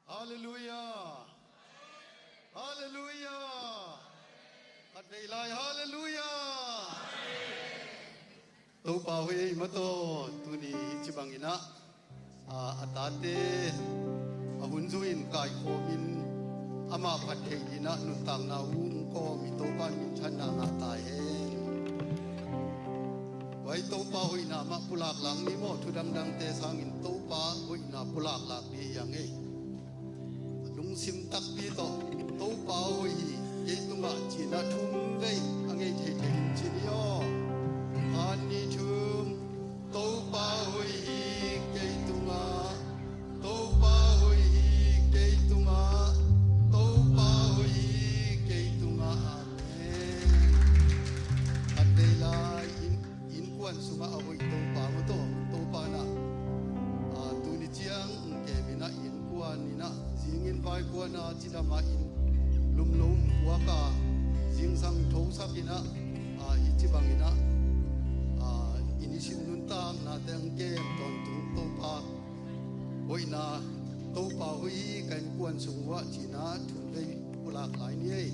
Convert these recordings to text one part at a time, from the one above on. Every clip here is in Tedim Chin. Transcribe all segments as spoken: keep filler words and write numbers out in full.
Halleluiah. Halleluiah. Khat vei lai, halleluiah. Topa hoih ei mataw. Tuni hih ci bangin ah, a, a tate a hun zui-in kaikhawmin amah phat theih dingin ah nuntakna hun kawm i Topa in minthanna ngah ta hen. Tua hi Topa hoihna mah pulak lak ni maw, thu dangdangte sangin Topa hoihna pulak lak ding hi hang ei. Lungsim takpi tawh Topa hoih hi kei tungah ci-in ah thum vei a ngei thei thei in ci ni aw. Khat, nih, thum. Topa hoih hi kei tungah, Topa hoih hi kei tungah, Topa hoih hi kei tungah. Amen. Khat vei lai in, innkuan sungah a hoih Topa maw, Topa in ah, a, tuni ciang kem in ah innkuan in ah, zingin vaikuan a cidam a, inn lumlo puak a, zingsang thosak in ah, a, hih ci bangin ah, a, i nisim nuntaknate hong kem tawntung Topa hoihna, Topa hoih hi ka innkuan sung uah ci-in ah thum vei pulak lai ni ei.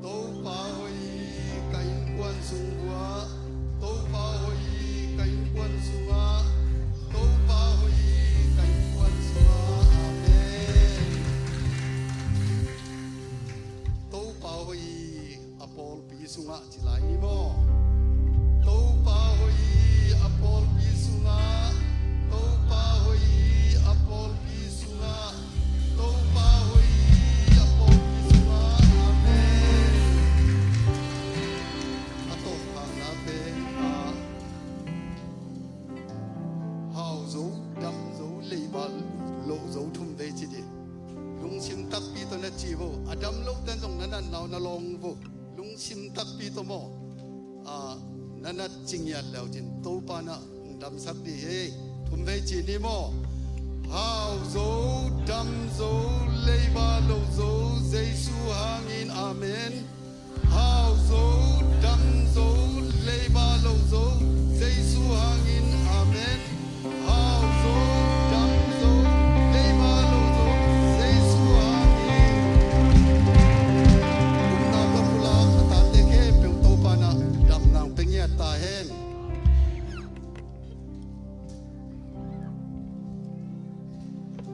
Topa hoih hi ka innkuan sung uah, Topa hoih hi ka innkuan sungah, Topa hoih hi ka innkuan sungah. Amen. Topa hoih hi a pawlpi sungah ci lai ni maw. Topa hoih hi a pawlpi sungah, Topa hoih hi a pawlpi sungah, Topa hoih hi a pawlpi sungah. Amen. A tawpkhakna pen, a, hau zo, dam zo, leiba loh zo thum vei ci ding. Lungsim takpi tawh na ci vo. A dam loh ten zong na natna uh na lawng vo. Lungsim takpi tawh maw, a, na nat ci ngiat le uh cin Topa in ah hong damsak ding hi. Thum vei ci ni maw. Hau zo, dam zo, leiba loh zo, Jesu hangin. Amen. Hau zo, dam zo, leiba loh zo, Jesu hangin. Amen. Hau zo, dam zo, leiba loh zo, Jesu hangin. Upna tawh pulak a tate khempeuh Topa in ah damna hong pia ngiat ta hen.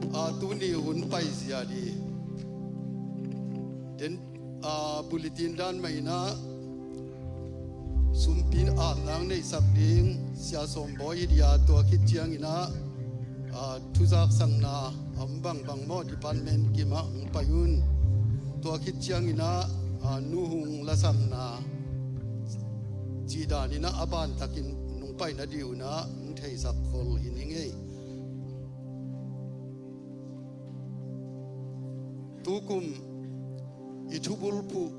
A, tuni hun paizia ding den, a, bulletin dan mah in ah sumpi apna hong neihsak ding Sia Sawm Bawi hi ding a, tua khit ciangin ah, a, thuzaksakna a om bangbang maw, department kim ah hong pai un. Tua khit ciangin ah, a, nu hong lasakna cih danin ah a bantakin nong paina ding un ah hong theisak khol hi ning ei. Tukum i thubulphuh,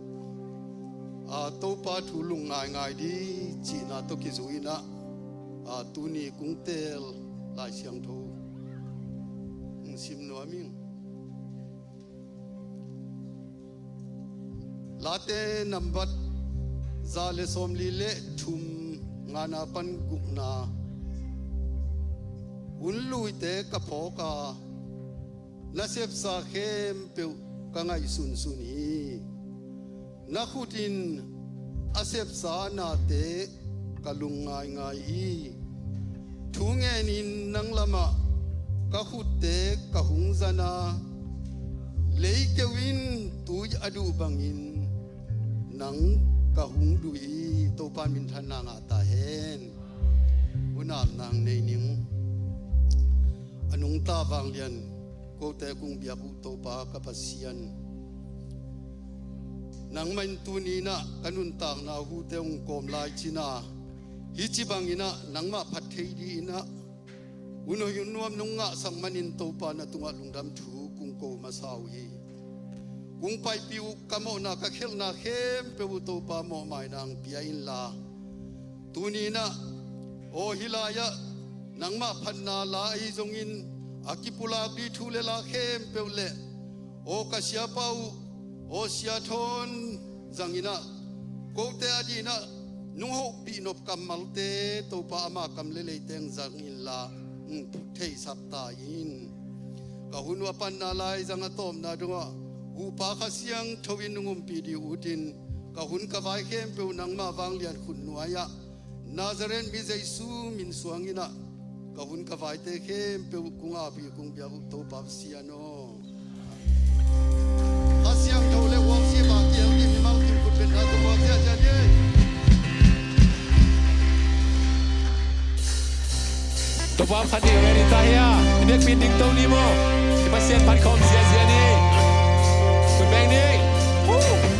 a, Topa thu lungngaingai ding cihna tawh kizui-in ah, a, tuni kong teel Lai Siangtho hong sim nuam ing. Late nambat za le sawmli le thum, ngana pan gukna. Hun luite ka phawk a, na sepsa khempeuh ka ngaihsunsun hi. Na khut in a sepsa nate ka lungngaingai hi. Thu ngenin nang lamah ka khutte ka hong zan a, leikeu in tui a duh bangin nang ka hong duh hi. Topa minthanna ngah ta hen. Hun apna hong nei ning. A nungta vanglian kote kong biak uh Topa ka Pasian, nangmah in tuni-in ah ka nuntakna hute hong kawm lai cin a, hih ci bangin ah nangmah phat thei dingin ah hun hoih hun nuam nong ngahsak manin Topa na tungah lungdam thu kong ko masa uh hi. Kong paipih uh ka mawhna ka khialhna khempeuh uh Topa mawhmaina hong pia inla, tuni-in ah, aw hih lai-ah nangmah phatna la ahi zongin a kipulak ding thu le la khempeuh le, aw ka siapa uh, aw Sia Thawn zangin ah kote adingin ah nong hopih nop kammalte Topa ama kam le leiteng zang inla, hong theisak ta in. Ka hun uh a panna lai zang a tawpna dongah huhpa Kha Siangtho in nong umpih dih utin, ka hun ka vai khempeuh nangmah vanglian khut nuai-ah Nazareth mi Jesu min suang in ah ka hun ka vaite khempeuh kong apih kong biak uh Topa Pasian aw. Kha Siangtho le huapsi bang kiel dih mimal kim khut beng na Topa ziahziah ni. Topa phat ni, ready ta hia? Nekpin ding to ni maw? I Pasian phat khawm ziahziah ni. Khut beng ni. Woo!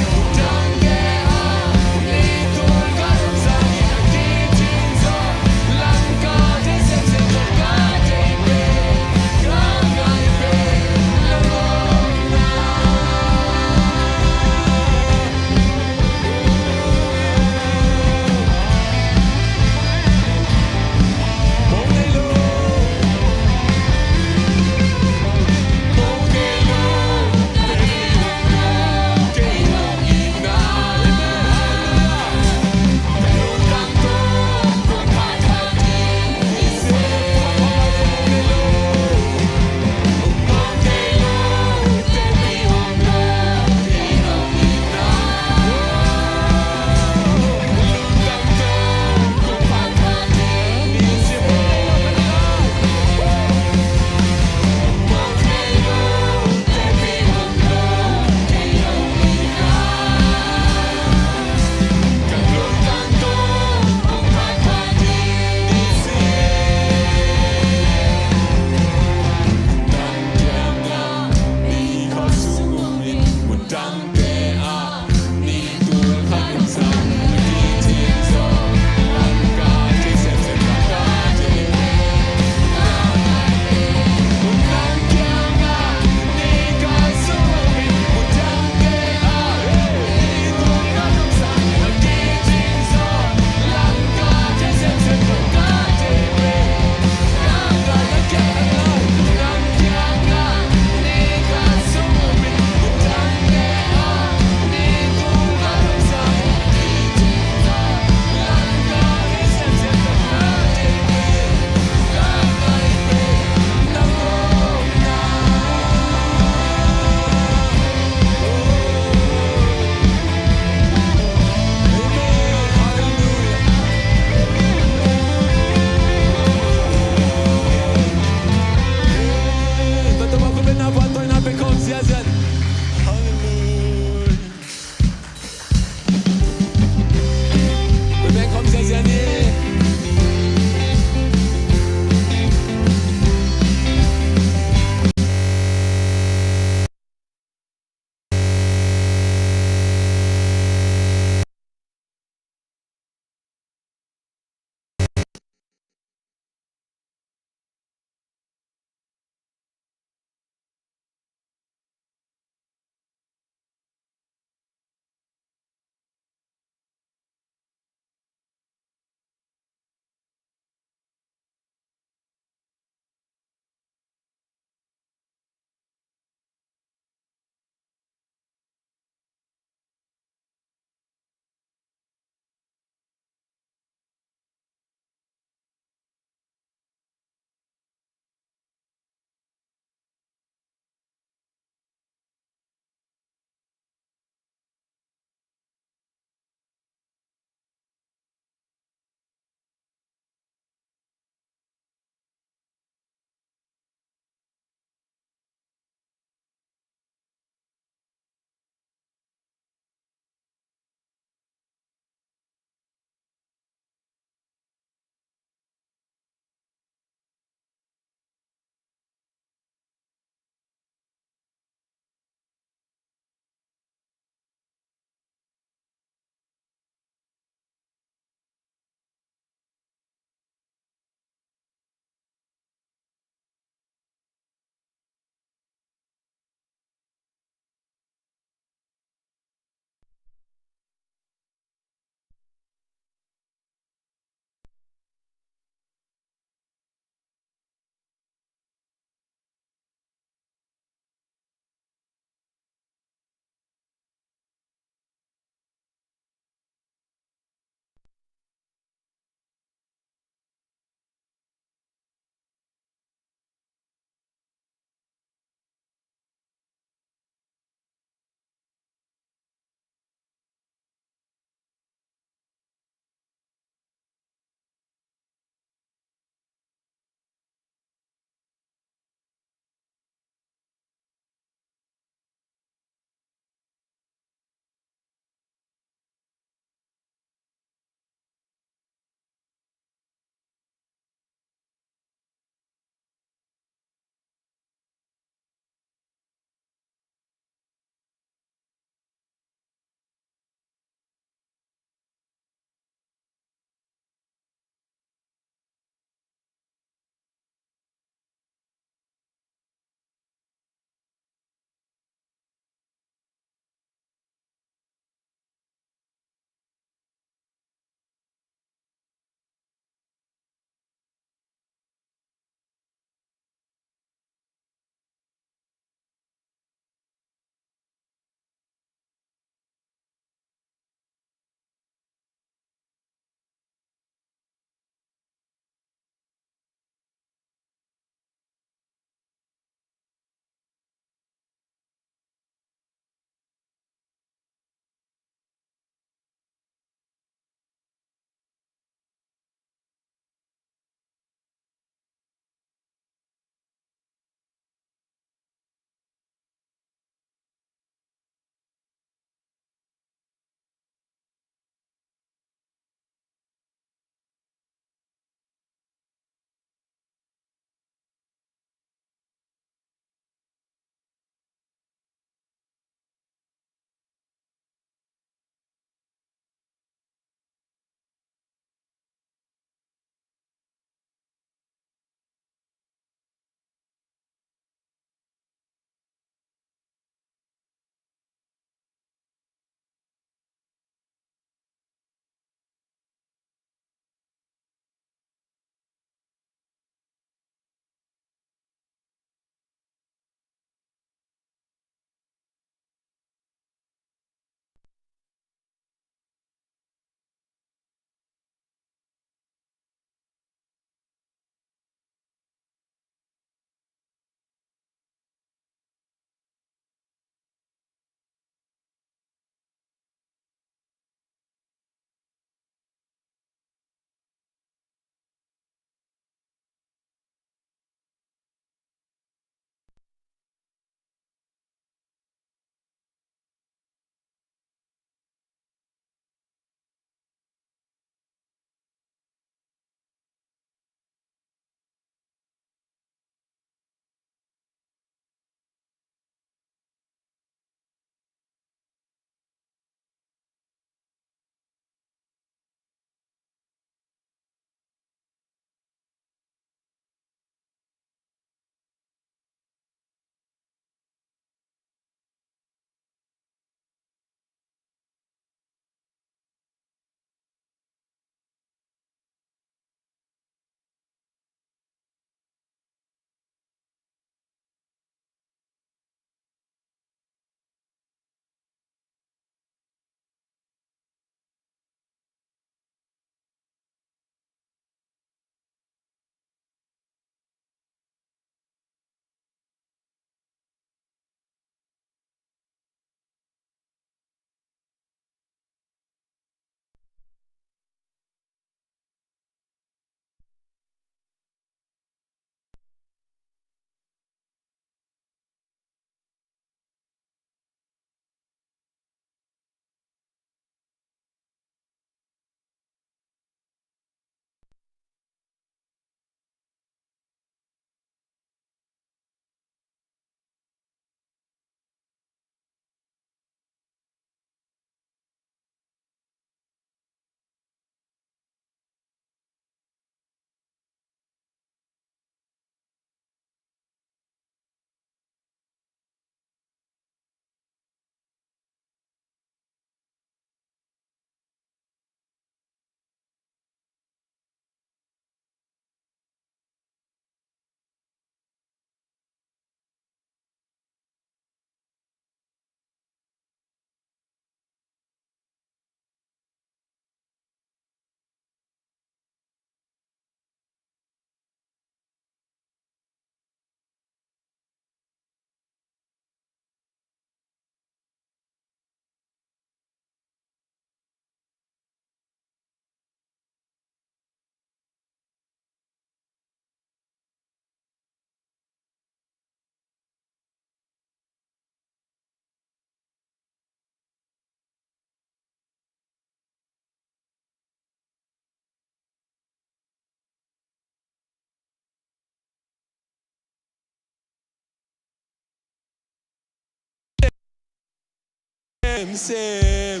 sem,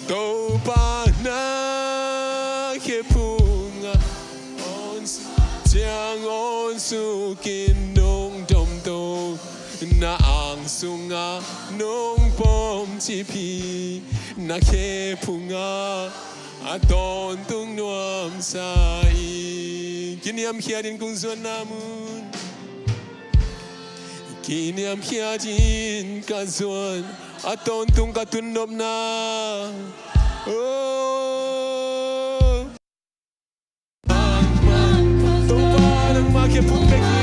Topa na khe phungah awn, ciang awn sukin nong tomto, na ang sungah nong pom cip hi. Na khe phungah a tawntung nuamsa hi. Kiniamkhiatin kong zuanna mun, kiniamkhiatin ka zuan, a tawntung ka tun nopna. Oh. Topa nangmah khe phung bek hi.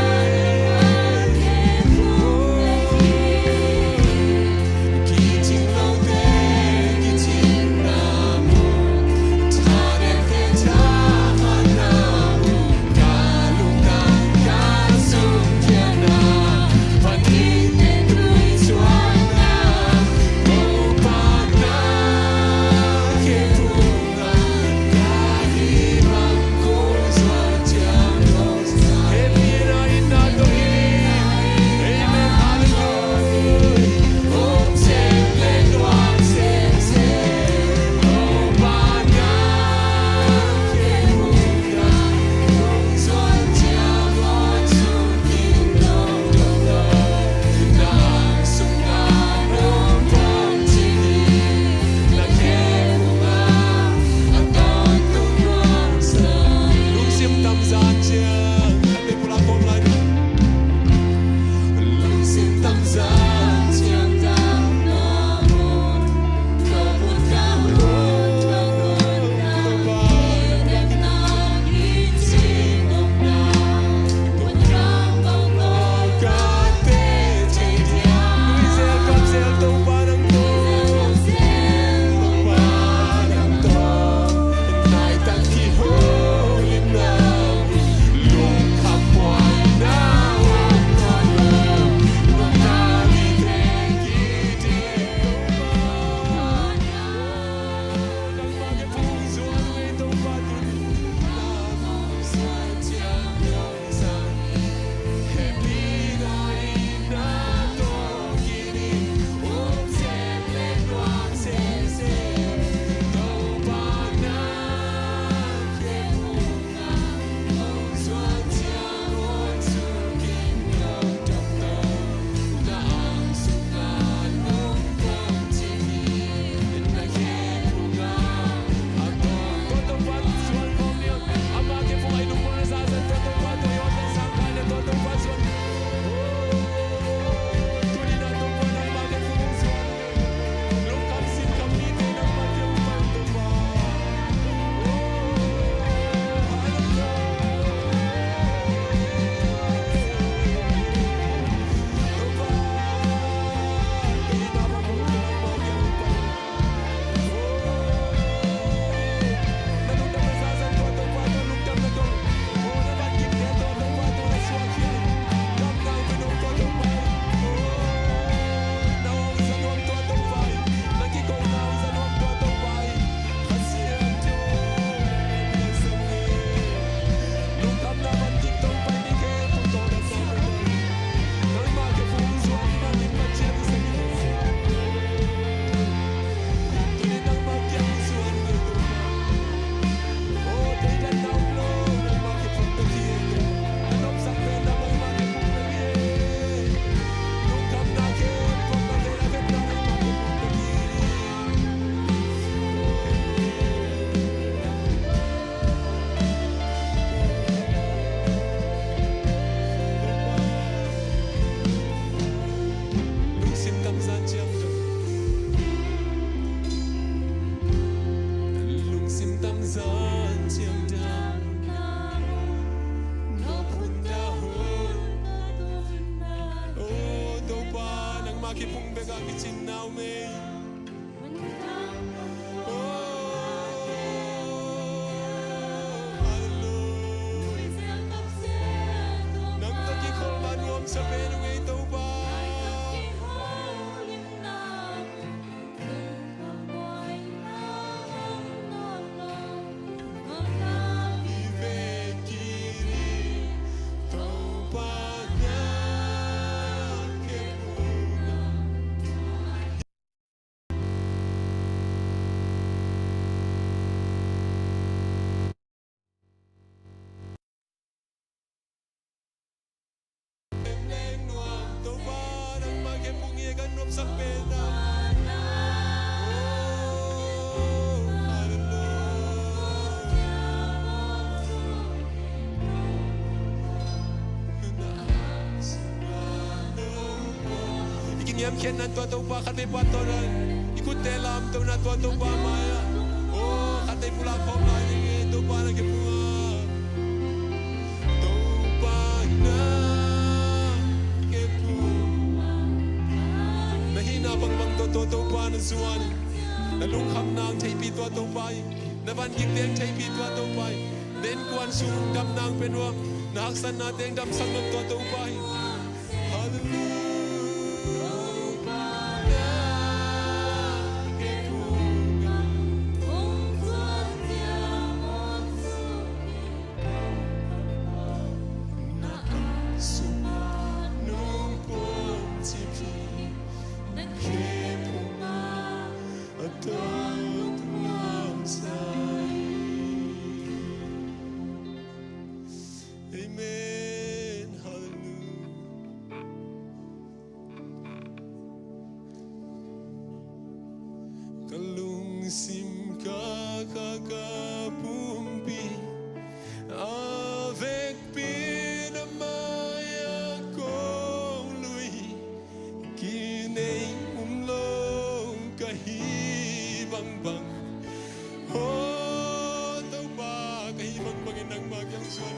niamkhiatna tua Topa khat vei pa tawh na i khutte lamtohna tua Topa mai-ah, aw, khat vei pulak khawm lai ding e Topa na khe phung a. Topa na khe phung na hihna bangbang tawh tua Topa na zuan. Na lungkham nang theihpih tua Topa hi. Na van gik teng theihpih tua Topa hi. Na innkuan sung dam nang pe nuam. Na haksatna teng damsak nuam tua Topa hi. Hallelujah. Amen. Hallelujah. Ka lungsim ka, ka, ka pumpi a vekpi na mai-ah kong lui. Kinei um lo ka hih bangbang, aw Topa, ka hih bangbangin nangmah kiang zuan.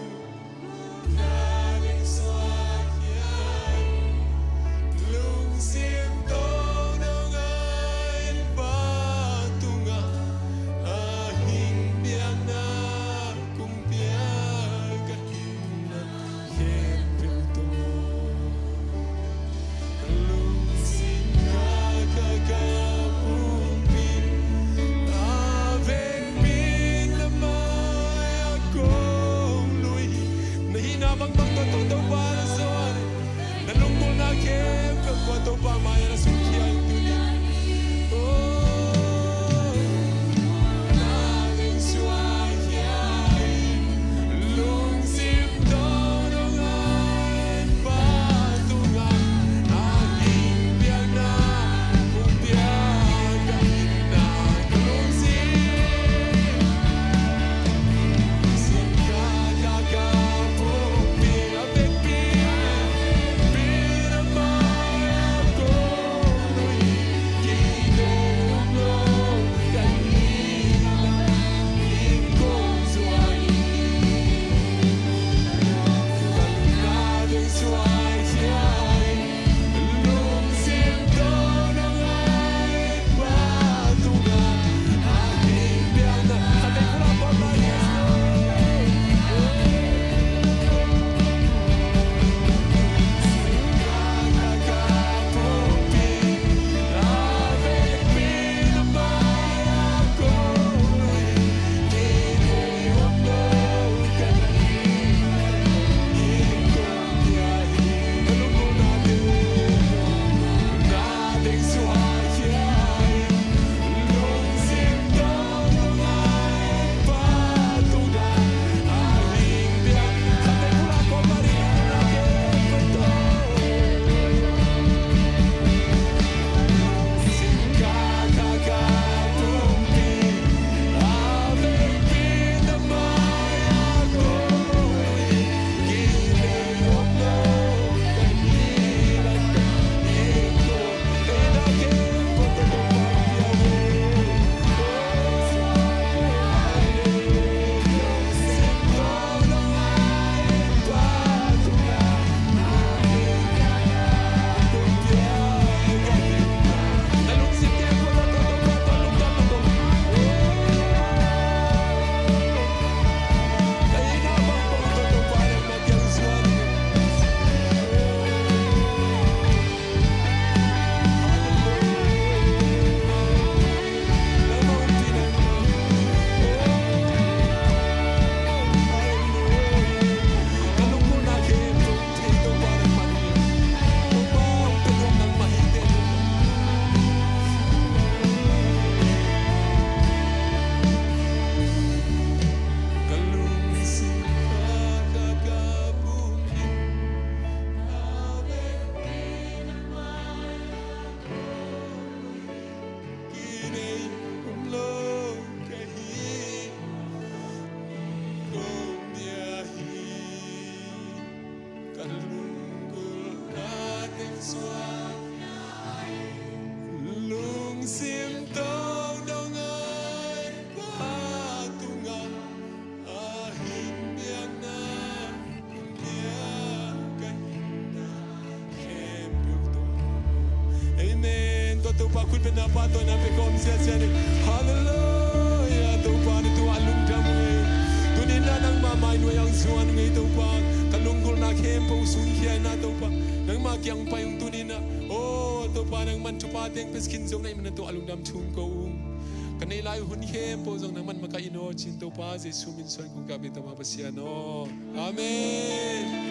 Na pa tawh na pe kawm sia sia ni. Halleluia. Topa na tu a lungdam nge. Tuni na nangmah mai nuai ang suan nge Topa. Ka lunggulhna khempeuh sungkhia na Topa. Nangmah kiang pai ung tuni na. Oh Topa nangman thupha teng pe skin zong na i man na tu a lungdam thum ko ung. Ka nei lai hun khempeuh zong nangman makaih in aw cin Topa Jesu min suan kong ka be Topa Pasian aw. Amen.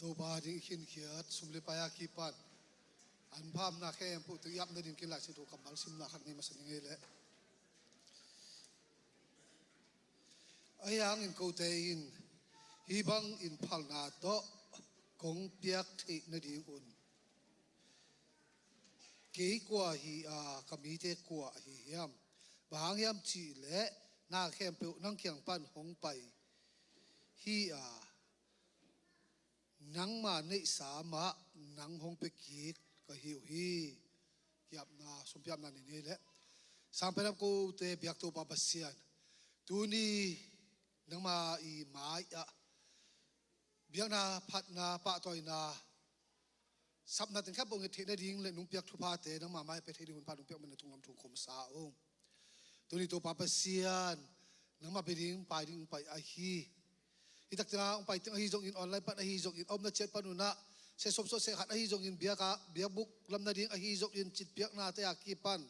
Topa ding i khinkhiat sum le pai a kipan an phamna khempeuh tu i ap nading kin Lai Siangtho kammal simna khat nei masa ning ei leh. Ahi hangin kote in hih bangin phalna tawh kong piak theih nadingun kei kua hi a, ka mite kua ahi hiam? Bang hang hiam cihleh na khempeuh nang kiang pan hong pai hi a, nangma neihsa mah nang hong pia kik ka hi uh hi. Kiapna, sumpiapna nei ni leh. Sang Penap kote biak Topa Pasian, tuni nangma i mai-ah biakna, phatna, pahtawina, sapna teng khempeuh nget theih nading le nong piak thuphate nangma mai-ah pia thei ding hunpha nong piak man na tunglam thong khawm sa ung. Tuni Topa Pasian, nangma bia ding pai ding pai ahi. Hi takte na hong pai teng ahi zongin, online pan ahi zongin, a omna ciat pan unah seh sawm sawh seh khat ahi zongin, biakah biakbuk lam nading ahi zongin, citpiaknate a kipan,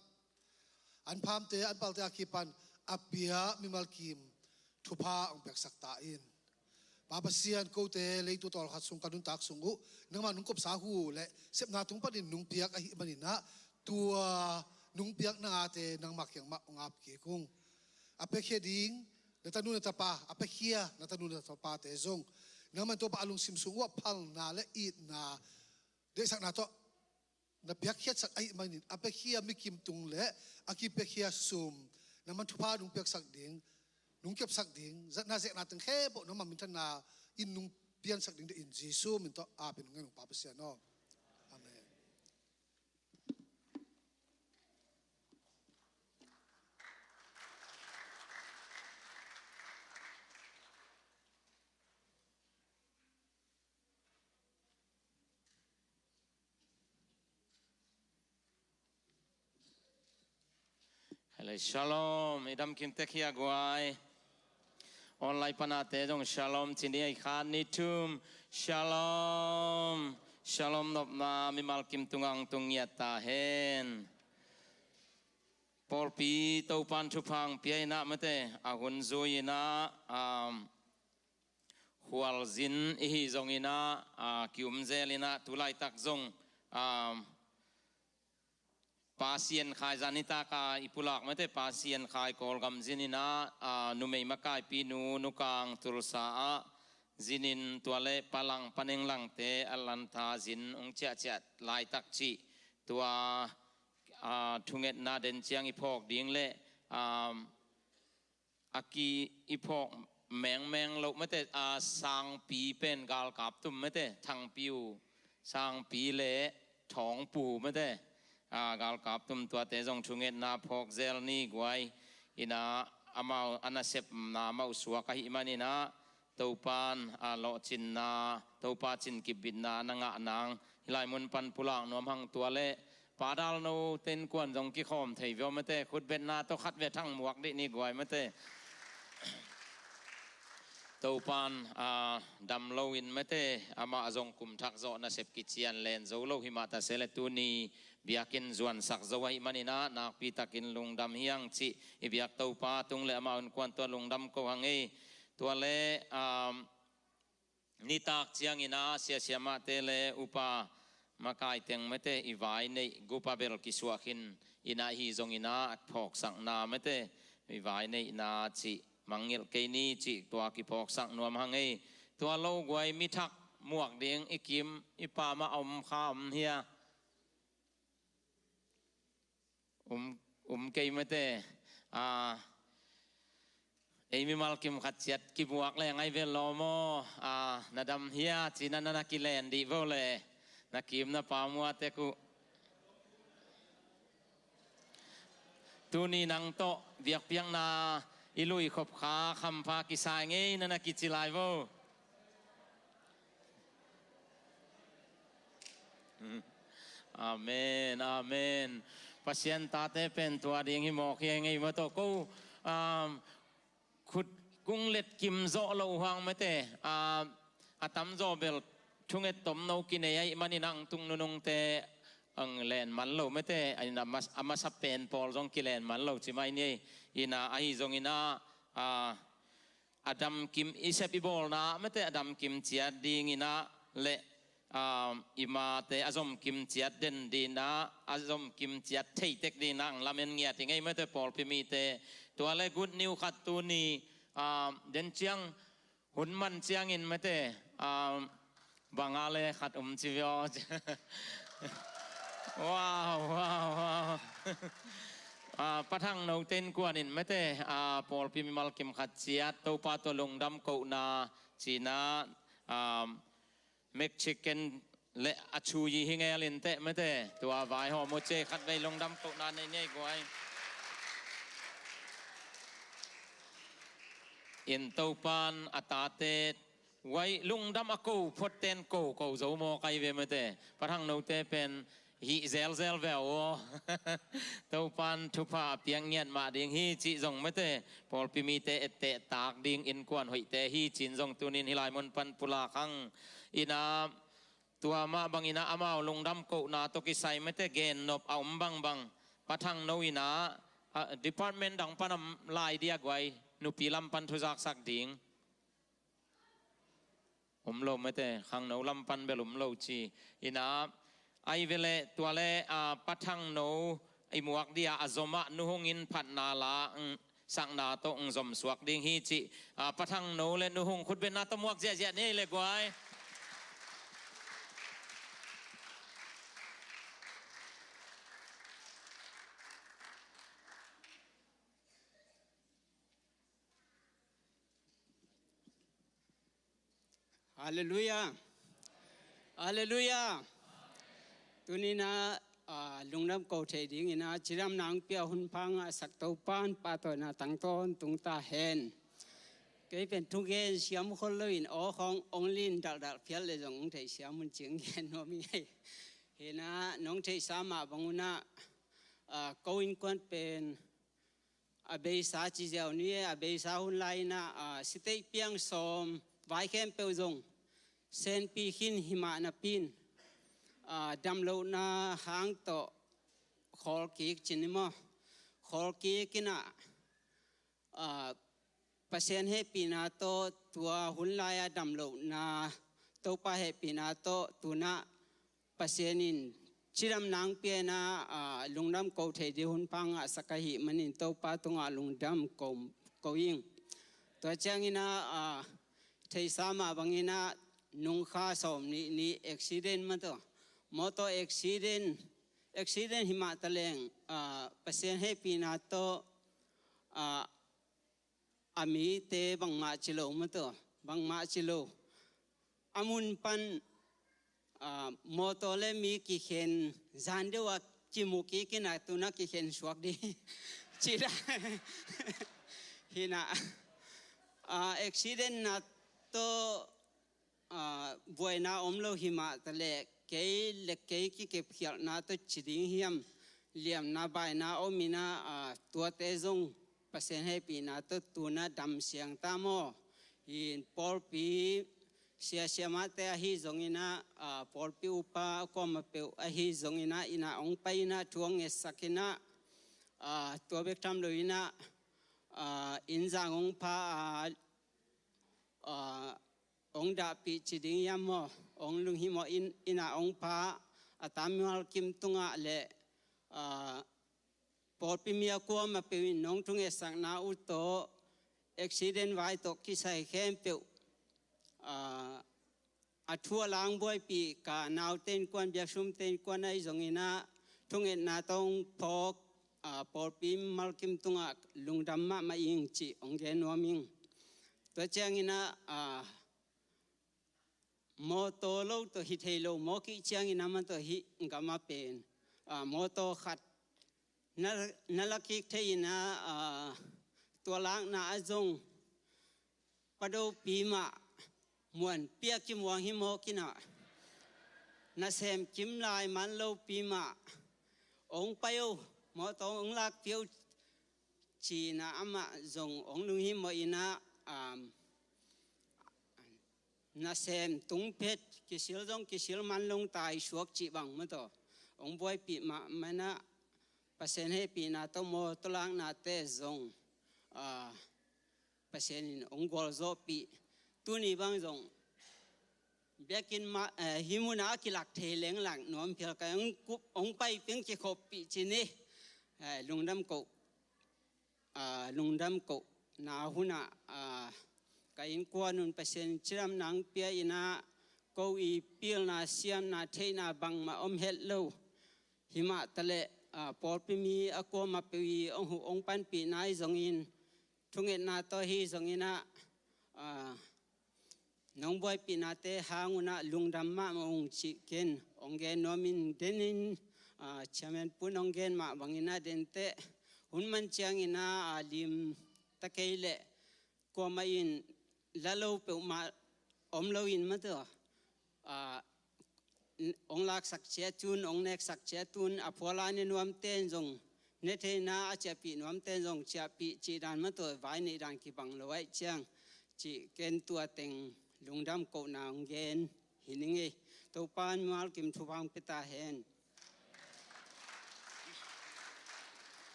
an phamte an palte a kipan a pia mimal kim thupha hong piaksak ta in. Pa Pasian, kote leitung tawlkhat sung ka nuntak sung uh nangmah nong kopsa hu le sepna tung panin nong piak ahih maninah tua nong piak nangate nangmah kiangmah hong ap kik ung. A piakhia ding na tanu na tapa, a piakhia na tanu na tapate zong nangmah Topa a lungsim sung uh a phalna le itna deihsakna tawh na piakkhiatsak ahih manin a piakhia mikim tung le a kipiakhia sum nangman thupha nong piaksak ding, nong kepsak ding, zatna zekna teng khempeuh nangman minthanna in nong piansak ding deh in Jesu min tawh aap in nong ngen ung Pa Pasian aw. Amen. Hello, shalom. I dam kim tek hia guai. Online panate zong shalom ci ni, a i khat ni thum. Shalom. Shalom nopna mimal kim tunga hong tung ngiat ta hen. Pawlpi Topan thupha hong pia inah mate, a hun zui inah, um, khualzin i hi zong inah, a, kium zel inah, tu laitak zong, a, Pasian khai zan hi taka i pulak mate, Pasian khai Kawlgam zin inah, a, numei makaipi nu, nukang Tulsa ah zinin tua le palang panenglangte a lanta zin hong ciahciah laitak cih tua, a, thungetna den ciang i phawk ding le, a, a ki i phawk mengmeng loh mate, a, sangpi pen galkap tum mate, thangpi uh, sangpi le thawngpu mate, a, galkap tum tuate zong thungetna phawk zel ni guai. Inah amau a nasepna mauh suak ahih man inah Topan, a, lawhcinna, Topa cin kipbitna na ngah nang hih lai mun pan pulak nuam hang tua le Pa Dal No ten kuan zong kikhawm thei vio mate, khutbetna tawh khat ve thang muak dih ni guai mate. Topan, a, dam lo in mate, amah zong kum thak zawh nasep kician len zo lo hi mah ta se le tuni biakinn zuansak zo ahih man inah nakpi takin lungdam hi hang cih i biak Topa tung le amah hun kuan tua lungdam ko hang ei. Tua le, a, nitak ciang inah siasia mahte le upa makai teng mate i vai neih gupa bel kisuah khin inah hi zong inah phawksakna mate i vai neihna cih mangngilh kei ni cih tua kiphawksak nuam hang ei. Tua lo guai mi thak muak ding i kim i pam ah a om kha om hia? Um, um kei mate, a, ei mimal kim khat ciat kibuak le ngai vel lo maw, a, na dam hia, cina na na kilen dih vo le, na kim na pamua tek uh. Tuni nang tawh biakpiakna i lui khop kha khampha kisai ngei na na kici lai vo. Amen, amen. Pasian tate pen tua ding hi mawk hi ngei maw tawh ko, um, khut kung let kim zawh lo hang mate, a, a tamzaw bel thunget tomno kinei ahih manin ang tung nunungte ang len man lo mate, a, a mas-, a masa pen pawl zong kilen man lo ci mai ni ei. Ina ahi zongina, a, a damkim i sep i bawlna mate a damkim ciat dingina le, um, i mate a zomkim ciat den dina, a zomkim ciat theitek dina ang lamen ngiat i ngei mate pawlpi mite. Tua le good news khat tuni, um, den ciang hun man ciangin mate, um, banga le khat um ci vio. Wow, wow, wow. Ah, pathang no ten kuanin mate, ah, pawlpi mimal kim khat ciat Topa tua lungdam kohna cina, um, Mexican le a chu yi hi ngelin teh mate, tua vai hawm uh cia khat vei lungdam kohna nei nei guai. In Topan a tate uai lungdam a ko phot ten ko ko zo maw kai ve mate. Pathang note pen hih zelzel ve aw. Topan thupha a piak ngiat mah ding hi cih zong mate, pawlpi mite etteh tak ding innkuan hoihte hi cin zong tunin hilai mun pan pulak hang. Ina tua mah bangina amau lungdam kohna tawh kisai mate gennop a om bangbang pathang no ina, a, department dang pan a lai dia guai, nupi lam pan thuzaksak ding. Om lo mate, khangno lam pan bel om lo ci. Ina ai vele tua le, a, pathang no i muak dia a zomah nuhungin phatna la, mm, sakna tawh ng zom suak ding hi cih, a, pathang no le nuhung khutbetna tawh muak ziahziah ni le guai. Halleluiah. Halleluiah. Tunina, ah, lungdam ko thei dingina cidamna hong pia hun pha ngahsak Topan pahtawina tangtawn tung ta hen. Kei pen thugen siam khol loin aw khawng ong lin dalhdalh phial le zong hong thei siam hun cing gen nuam hi ngei. Hina nong theihsa mah bangunah, ah, ko innkuan pen a beisa ci ziau ni e, a beisa hun lai inah, a, siteih piang sawm vai khempeuh zong senpi khin himah napi in, a, damlohna hang tawh khawlkik cin i maw? Khawlkik inah, a, Pasian hehpihna tawh tua hun lai-a damlohna Topa hehpihna tawh tunah Pasian in cidamna hong pia inah, a, lungdam ko thei ding hun pha ngahsak ahih manin Topa tungah lungdam ko, ko ing. Tua cianginah, a, theihsa mah banginah nungkha sawm nih ni accident mah tawh, motor accident, accident himah taleng, a, Pasian hehpihna tawh, a, a mite bangmah ci lo mah tawh, bangmah ci lo. A mun pan, a, motor le mi kikhen zan deuh a kimu kik inah tunah kikhen suak ding. Ci dah. Hinah, a, accident na tawh, a, buaina om lo himah taleh kei le kei kikepkhialhna tawh ci ding hiam, liamna baina om inah, a, tuate zong Pasian hehpihna tawh tunah dam siang ta maw? Hin pawlpi siasia mahte ahi zonginah, a, pawlpi upa a kuamah peuh ahi zonginah inah hong pai inah thu hong ngetsak inah, a, tua bek tham lo inah, a, inn zang hong pha a, a, hong dahpih ci ding hiam maw? Hong lunghimh aw in, inah hong pha a, a tam mimal kim tungah le, a, pawlpi mi a kuamah peuh in nong thungetsakna uh tawh accident vai tawh kisai khempeuh, a, a thu a lang buaipih ka naute innkuan biaksumte innkuan ahi zonginah thungetna tawh hong phawk ah, pawlpi malkim tungah lungdam mahmah ing cih hong gen nuam ing. Tua ciangin ah, ah, mawtaw lo tawh hi thei lo, mawkih ciangin amah tawh hih gam ah pen, ah, mawtaw khat na, na la kik thei in ah, ah, tua lakna ah zong padopi mah, muanpi a kimuang hi mawk in ah, nasem kim lai man lopi mah, hong pai o, mawtaw hong lakpih o, ci-in ah amah zong hong lunghimawh in ah, um, nasem tung phet, kisil zong kisil man lo, tai suak cih bang mah tawh hong buaipih mahmah in ah, Pasian hehpihna tawh mawtaw laknate zong, ah, Pasian in hong gualzawhpih. Tuni bang zong biakinn mah, eh, hih munah a kilak thei leng lak nuam phial ka, hong kup, hong pai peng kikhoppih ci ni. Eh, lungdam koh, ah, lungdam kohna hunah, ah, ka innkuan un Pasian cidamna hong pia in ah, ko i pilna, siamna, theihna bangmah om het lo. Himah taleh, ah, pawlpi mi a kuamah peuh i hong huh hong panpihna ahi zongin, thungetna tawh hi zongin ah, ah, nong buaipihnate hang un ah lungdam mahmah ung cih ken hong gen nuam ing. Denin, ah, Chairman Pu in hong gen mah bangin ah, denteh hun man ciangin ah, ah, lim ta kei leh kuamah in la lo peuhmah om lo in mah tawh, ah, hong laksak ciat un, hong neksak ciat un, a phual a ne nuamte in zong ne thei in ah, a ciahpih nuamte in zong ciahpih cih dan mah tawh vai neih dan kibang lo ahih ciang, cih ken tua teng lungdam kohna hong gen hi ning ei. Topa in mimal kim thupha hong pia ta hen.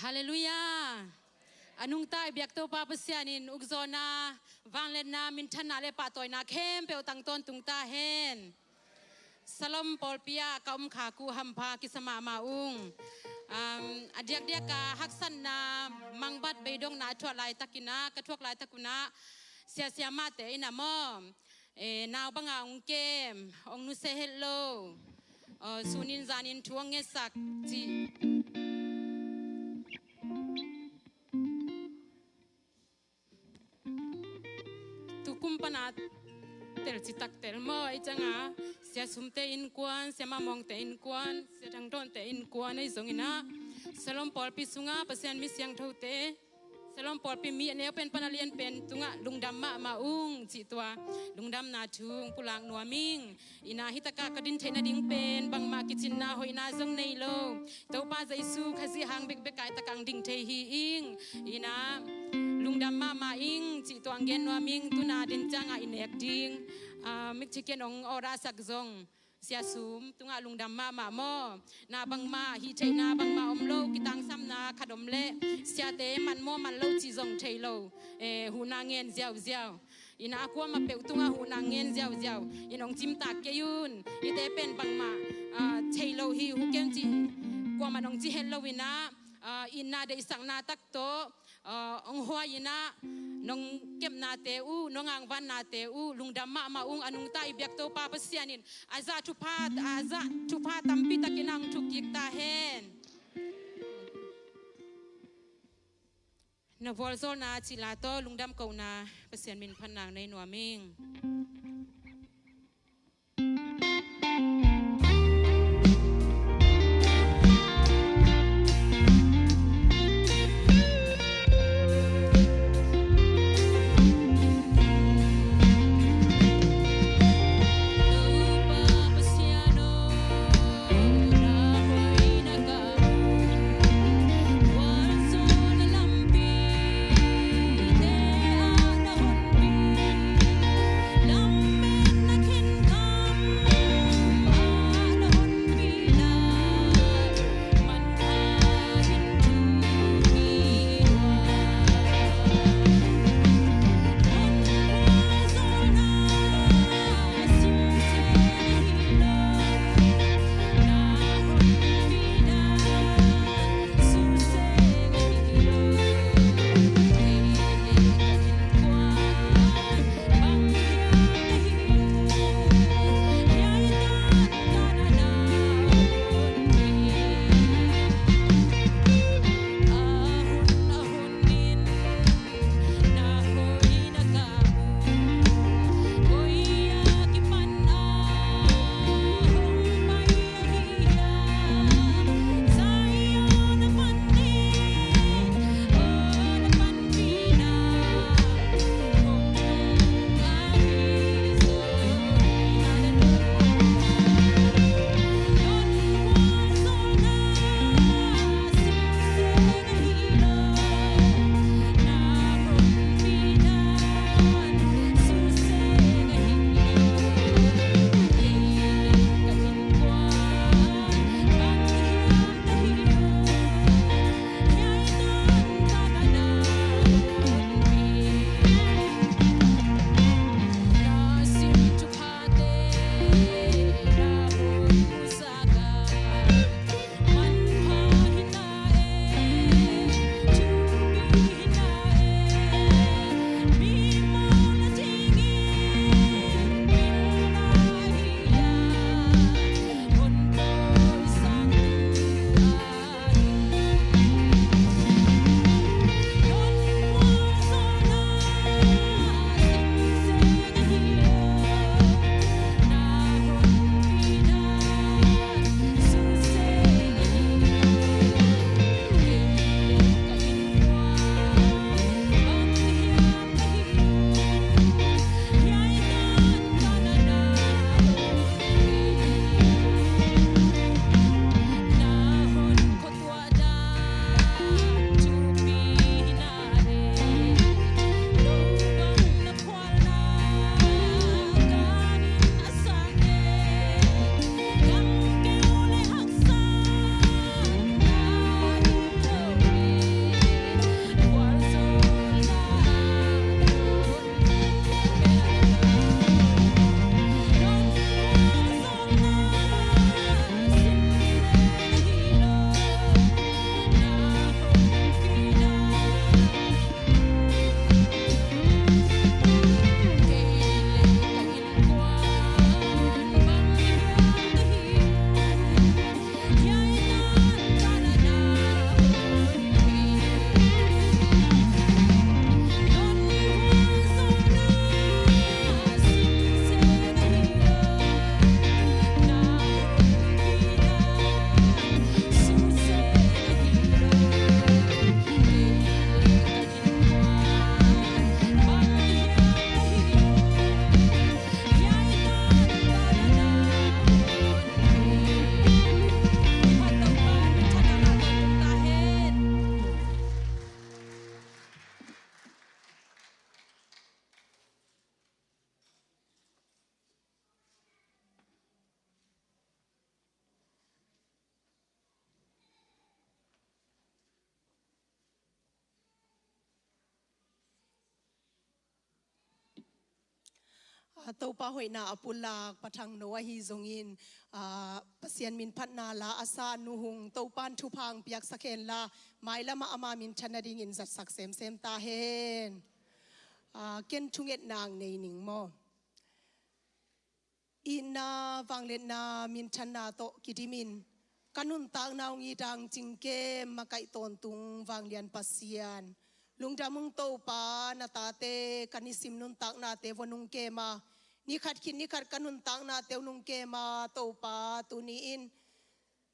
Halleluiah. A nungta i biak Topa Pasian in ukzawhna, vangliatna, minthanna le pahtawina khempeuh tang tawntung ta hen. Shalom pawlpi ah ka om khak uh hampha kisa mahmah ung. Um, a diakdiak a haksatna, mangbat, beidongna a thuak laitakin ah, ka thuak laitak un ah, siasia mahte in ah maw, eh, nau bangah hong kem, hong nusia het lo, eh, sunin zanin thu hong ngetsak cih. Tukum pana tel citak tel maw, ei ciangah Sia Sumte innkuan, Sia Mamawngte innkuan, Sia Thangdawnte innkuan ahi zongin ah, Shalom pawlpi sungah Pasian mi siangthote, Shalom pawlpi mi a neu pen pana lian pen tungah lungdam mahmah ung cih tua lungdamna thu hong pulak nuam ing. In ah hih takah ka din theih nading pen bangmah kicinna hoihna zong nei lo, Topa Jesu Khazih hang bekbek ah hih takah hong ding thei hi ing. In ah lungdam mahmah ing cih tua hong gen nuam ing. Tuna din ciangah i nek ding, ah, mikcikian hong awdahsak zong Sia Sum tungah lungdam mahmah maw. Na bangmah hih theihna bangmah om lo, kitangsamna khat om leh siate man maw man lo cih zong thei lo, eh, huhna ngen ziauziau. In ah a kuamah peuh tungah huhna ngen ziauziau in hong cimtak kei un. Hihte pen bangmah, ah, thei lo hi, huh kei un cih kuamah nong ci het lo in ah, ah, itna deihsakna tak tawh, ah, hong huai in ah, nong kepnate uh, nong angvannate uh lungdam mahmah ung. A nungta i biak Topa Pasian in a zah thupha, a zah thupha tampi takin ah hong thuk kik ta hen. Na vualzawlna cila tawh lungdam kohna Pasian min phatna nei nuam ing. A Topa hoihna a pulak Pa Thang No ahi zongin, a, Pasian min phatna la a sa Nu Hung Topan thupha hong piaksak henla, mailamah ama minthan nadingin zatsak semsem ta hen. A, ken thungetna hong nei ning maw? Itna, vangliatna, minthanna tawh kidimin ka nuntakna hong it a hong cingkem makaih tawntung vanglian Pasian, lungdam ung Topa, na tate ka nisim nuntaknate vua nong kem a, ni khat khit ni khat ka nuntaknate uh nong kem a, Topa, tuni-in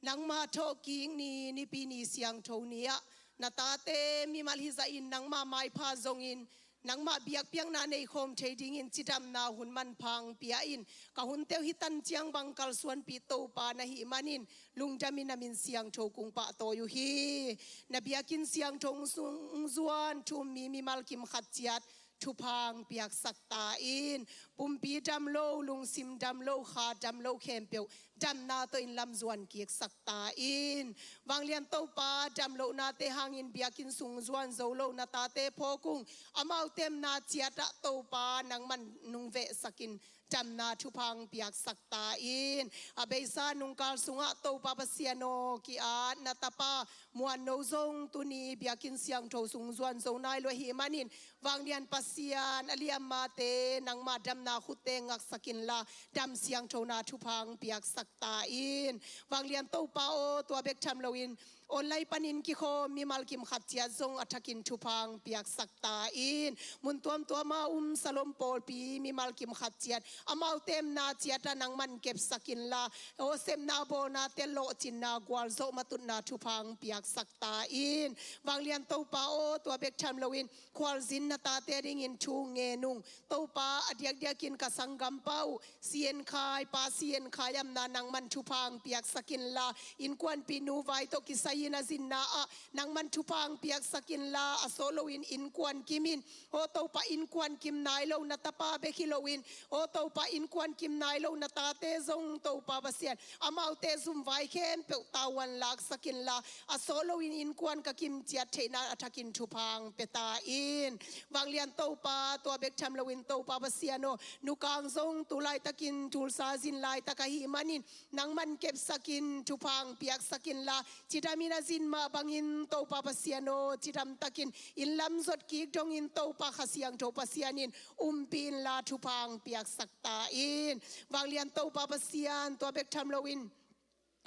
nangma thawhkik ni, Nipi ni siangtho ni-ah na tate mimal hizahin nangma maipha zongin nangmah biakpiakna nei khawm thei dingin cidamna hun manpha hong pia-in, ka hunte uh hih tan ciang bang kalsuanpih Topa na hih manin, lungdamin na min siangtho kong pahtawi uh hi. Na biakinn siangtho hong sung hong zuan thu-um mi mimal kim khat ciat thupha hong piaksak ta in. Pumpi dam lo, lungsim dam lo, kha dam lo khempeuh damna tawh in lam zuan kiksak ta in. Vanglian Topa, damlohnate hangin biakinn sung zuan zo lo na tate phawk ung. Amaute' na ciatah Topa nangman nong vehsakin damna thupha hong piaksak ta in. A beisa nungkal sungah Topa Pasian aw, ki-at na tapa Muan No zong tuni biakinn siangtho sung zuan zo nai lo ahih manin, vanglian Pasian, a liammate nangma damna khutte ngaksak inla, dam siangthona thupha hong piaksak ta in. Vanglian Topa aw, tua bek tham loin online panin kikhawm mimal kim khat ciat zong a thakin thupha hong piaksak ta in. Mun tuamtuama um Salom pawlpi mimal kim khat ciat, amaute' na ciatah nangman kepsak inla, aw, sepna bawlnate lawhcinna gualzawh matutna thupha hong piaksak ta in. Vanglian Topa aw, tua bek tham loin khualzin na tate dingin thu ngen ung. Topa, a diakdiakin ka sanggampa uh, Sian Khai, Pa Sian Khai amna nangman thupha hong piaksak inla, innkuanpihnu vai tawh kisai-in a zinna ah nangman thupha hong piaksak inla, a sawt loin innkuan kimin, aw Topa, innkuan kim nai lo na tapa bek hi loin, aw Topa, innkuan kim nai lo na tate zong Topa Pasian, amaute zumvai khempeuh tavuan laksak inla, a sawt loin innkuan ka kim ciat theihna a thakin thupha hong pia ta in. Vanglian Topa, tua bek tham loin Topa Pasian aw, Nu Kang zong tu laitakin tulsa zin laitak ahih manin, nangman kepsakin thupha hong piaksak inla, cidamin a zin mah bangin Topa Pasian aw, cidamtakin inn lam zot kik dongin Topa Kha Siangtho Pasian in umpih inla, thupha hong piaksak ta in. Vanglian Topa Pasian, tua bek tham loin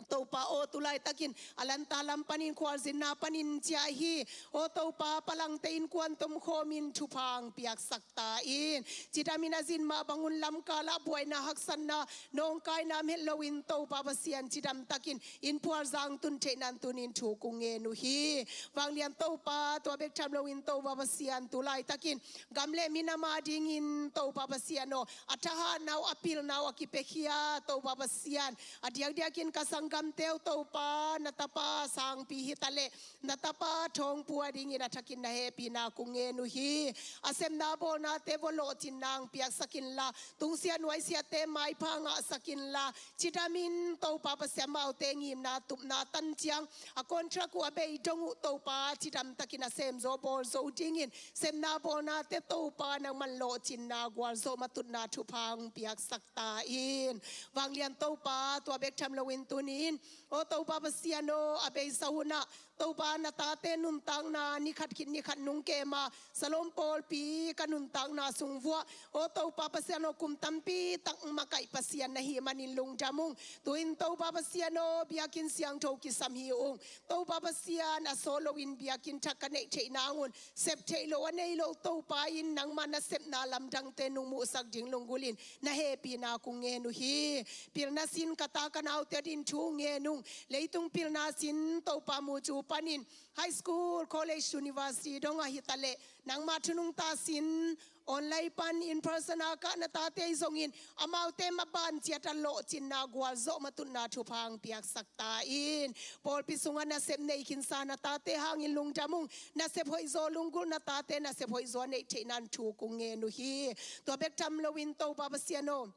Topa aw, tu laitakin a lanta lam panin khualzinna panin ciah hi. Aw Topa, palangte innkuan tomkhawmin thupha hong piaksak ta in. Cidamin a zin mah bangun lamkalah buaina haksatna nawngkaina om het loin Topa Pasian, cidamtakin inn phual zang tun theihna tuni'n thu kong ngen uh hi. Vanglian Topa, tua bek tham loin Topa Pasian, tu laitakin gam le minam adingin Topa Pasian aw, a thahatna uh, a pilna uh a kipiakhia Topa Pasian, a diakdiakin ka sanggamte uh Topa, na tapa sangpi hi taleh na tapa Thawngpu adingin a thakin na hehpihna kong ngen uh hi. A sepna bawlnate vua lawhcinna hong piaksak inla, tungsiah nuaisiahte maipha ngahsak inla, cidamin Topa Pasian, amaute ngimna tupna tan ciang a contract uh a bei dong uh Topa, cidamtakin a semzo bawlzo dingin sepna bawlnate Topa nangman lawhcinna gualzawh matutna thupha hong piaksak ta in. Vanglian Topa, tua bek tham loin tuni-in, aw Topa Pasian aw, a beisa hunah Topa, na tate nuntakna ni khat khit ni khat nong kem a, Salom pawlpi ka nuntakna sung vuah, aw Topa Pasian aw, kum tampi tak makaih Pasian na hih manin lungdam ung. Tu-in Topa Pasian aw, biakinn siangtho kisam hi ung. Topa Pasian, a sawt loin biakinn thak ka neih theih nangun, sep theih loh a nei loh Topa in nangma nasepna lamdangte nong muhsak ding lunggulhin na hehpihna kong ngen uh hi. Pilna sin ka ta ka naute adingin thu ngen ung. Leitung pilna sin Topa mucu panin high school, college, university dong ahi taleh, nangma thu nungta sin online pan in person a kah na tate hi zongin, amaute maban ciatah lawhcinna gualzawh matutna thupha hong piaksak ta in. Pawlpi sungah nasep nei khinsa na tate hangin lungdam ung. Nasep hoihzaw lunggulh na tate, nasep hoihzaw neih theihna thu kong ngen uh hi. Tua bek tham loin Topa Pasian aw,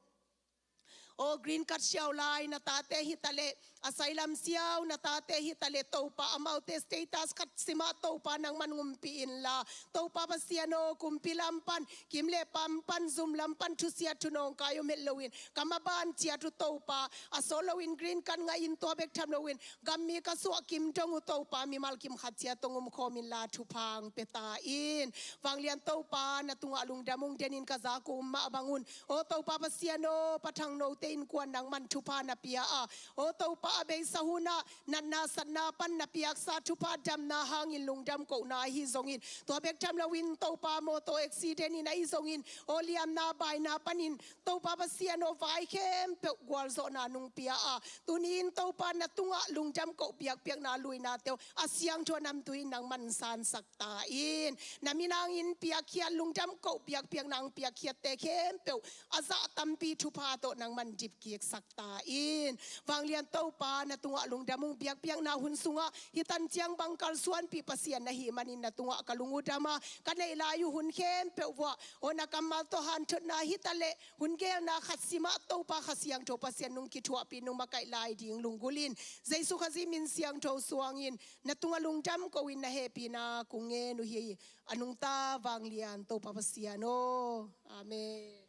aw green card siau lai na tate hi taleh, a sailam siau na tate hi taleh Topa amaute status khat simah Topa nangman umpih inla, Topa Pasian aw, kumpi lam pan, kim le pam pan, zum lam pan thusiat thunawngkai om het loin ka maban ciat uh Topa, a sawt loin green card ngah in tua bek tham loin gam mi ka suah kim dong uh Topa, mimal kim khat ciat tawh um khawm inla thupha hong pia ta in. Vanglian Topa, na tungah lungdam hong den in ka zak uh um mah bangun, aw Topa Pasian aw, Pa Thang Note innkuan nangman thupha na pia a, aw Topa, a beisa hunah natna satna pan na piaksa thupha damna hangin lungdam kohna ahi zongin, tua bek tham loin Topa, mawtaw accident in ahi zongin, aw liamna baina panin Topa Pasian aw, vai khempeuh gualzawhna nong pia a, tuni-in Topa, na tungah lungdam koh biakpiakna luinate uh a siangtho a namtui in nangman sansak ta in. Na min hangin piakkhiat, lungdam koh biakpiakna hong piakkhiatte khempeuh a zah tampi thupha tawh nangman dipkiksak ta in. Vanglian Topa, na tungah lungdam hong biakpiakna hun sungah hih tan ciang bang kalsuanpih Pasian na hih manin na tungah ka lung uh dam a, ka neih lai uh hun khempeuh vuah aw, na kammal tawh hanthotna hi taleh hun geelna khat simah Topa Kha Siangtho Pasian nong kithuahpih, nong makaih lai ding lunggulh in, Jesu Khazih min siangtho suangin na tungah lungdam ko-in na hehpihna kong ngen uh hi. A nungta vanglian Topa Pasian aw. Amen.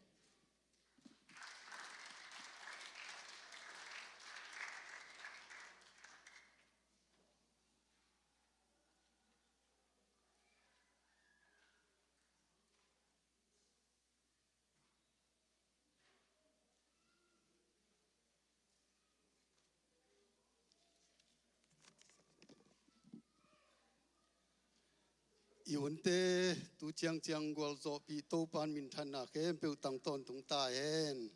I hunte tu ciangciang gualzawhpih Topa in minthanna khempeuh tang tawntung ta hen.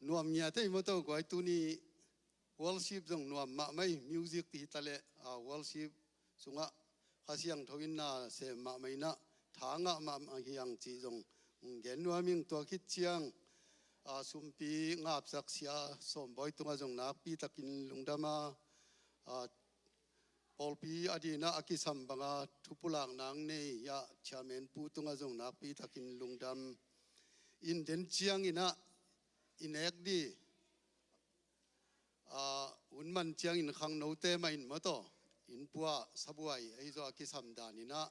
Nuam ngiat ei maw, tua guai tuni worship zong nuam mahmah ih, music ti hi taleh, ah, worship sungah Kha Siangtho in na sem mahmah inah, tha ngah mahmah hi hang cih zong gen nuam ing. Tua khit ciang, ah, sumpi ngapsak Sia Sawm Bawi tungah zong nakpi takin lungdam a, ah, pawlpi a dinah a kisam banga thupulakna nei ah chairman pu tungah zong nakpi takin lungdam. In den cianginah i nek di, ah, hun man ciangin khangnote mah in maw taw, innpuah sabuai ahi zaw a kisam daninah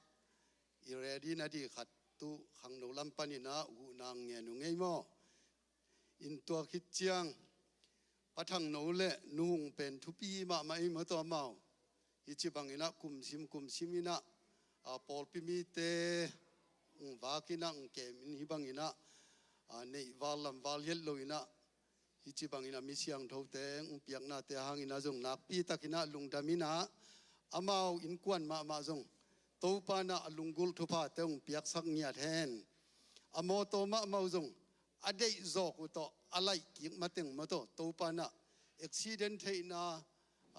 i ready na di khat tu khangno lam paninah huhna ngen uh ngei maw? In tua khit ciang Pa Thang No le Nu Hung pen thupi mahmah ei maw taw amau. Hih ci banginah kumsim kumsim inah, ah, pawlpi mite, mm, vak inah, mm, kem in hih banginah, ah, neih val lam val hiat lo inah, hih ci banginah mi siangthote, mm, piaknate hanginah zong nakpi takinah lungdam inah, amau innkuan mahmah zong Topa inah a lunggulh thuphate hong piaksak ngiat hen. A mawtaw mahmah uh zong a deih zawk uh tawh a laih kik mateng maw taw, Topa inah accident theihna,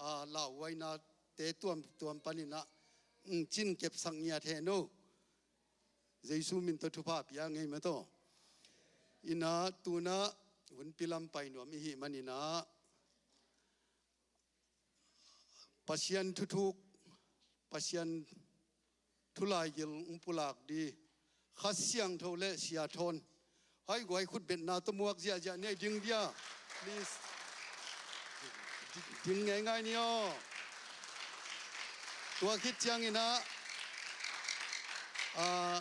ah, lauhuainate tuamtuam paninah, mm, cin kepsak ngiat hen o. Jesu min tawh thupha pia ngei maw taw. Inah tunah hunpi lam pai nuam i hih maninah Pasian thuthuk, Pasian thu laigil hong pulak di Kha Siangtho le Sia Thawn. Hai guai, khutbetna tawh muak ziahziah ni, ding dia. Please. Ding ngeingai ni aw. Tua khit cianginah, ah,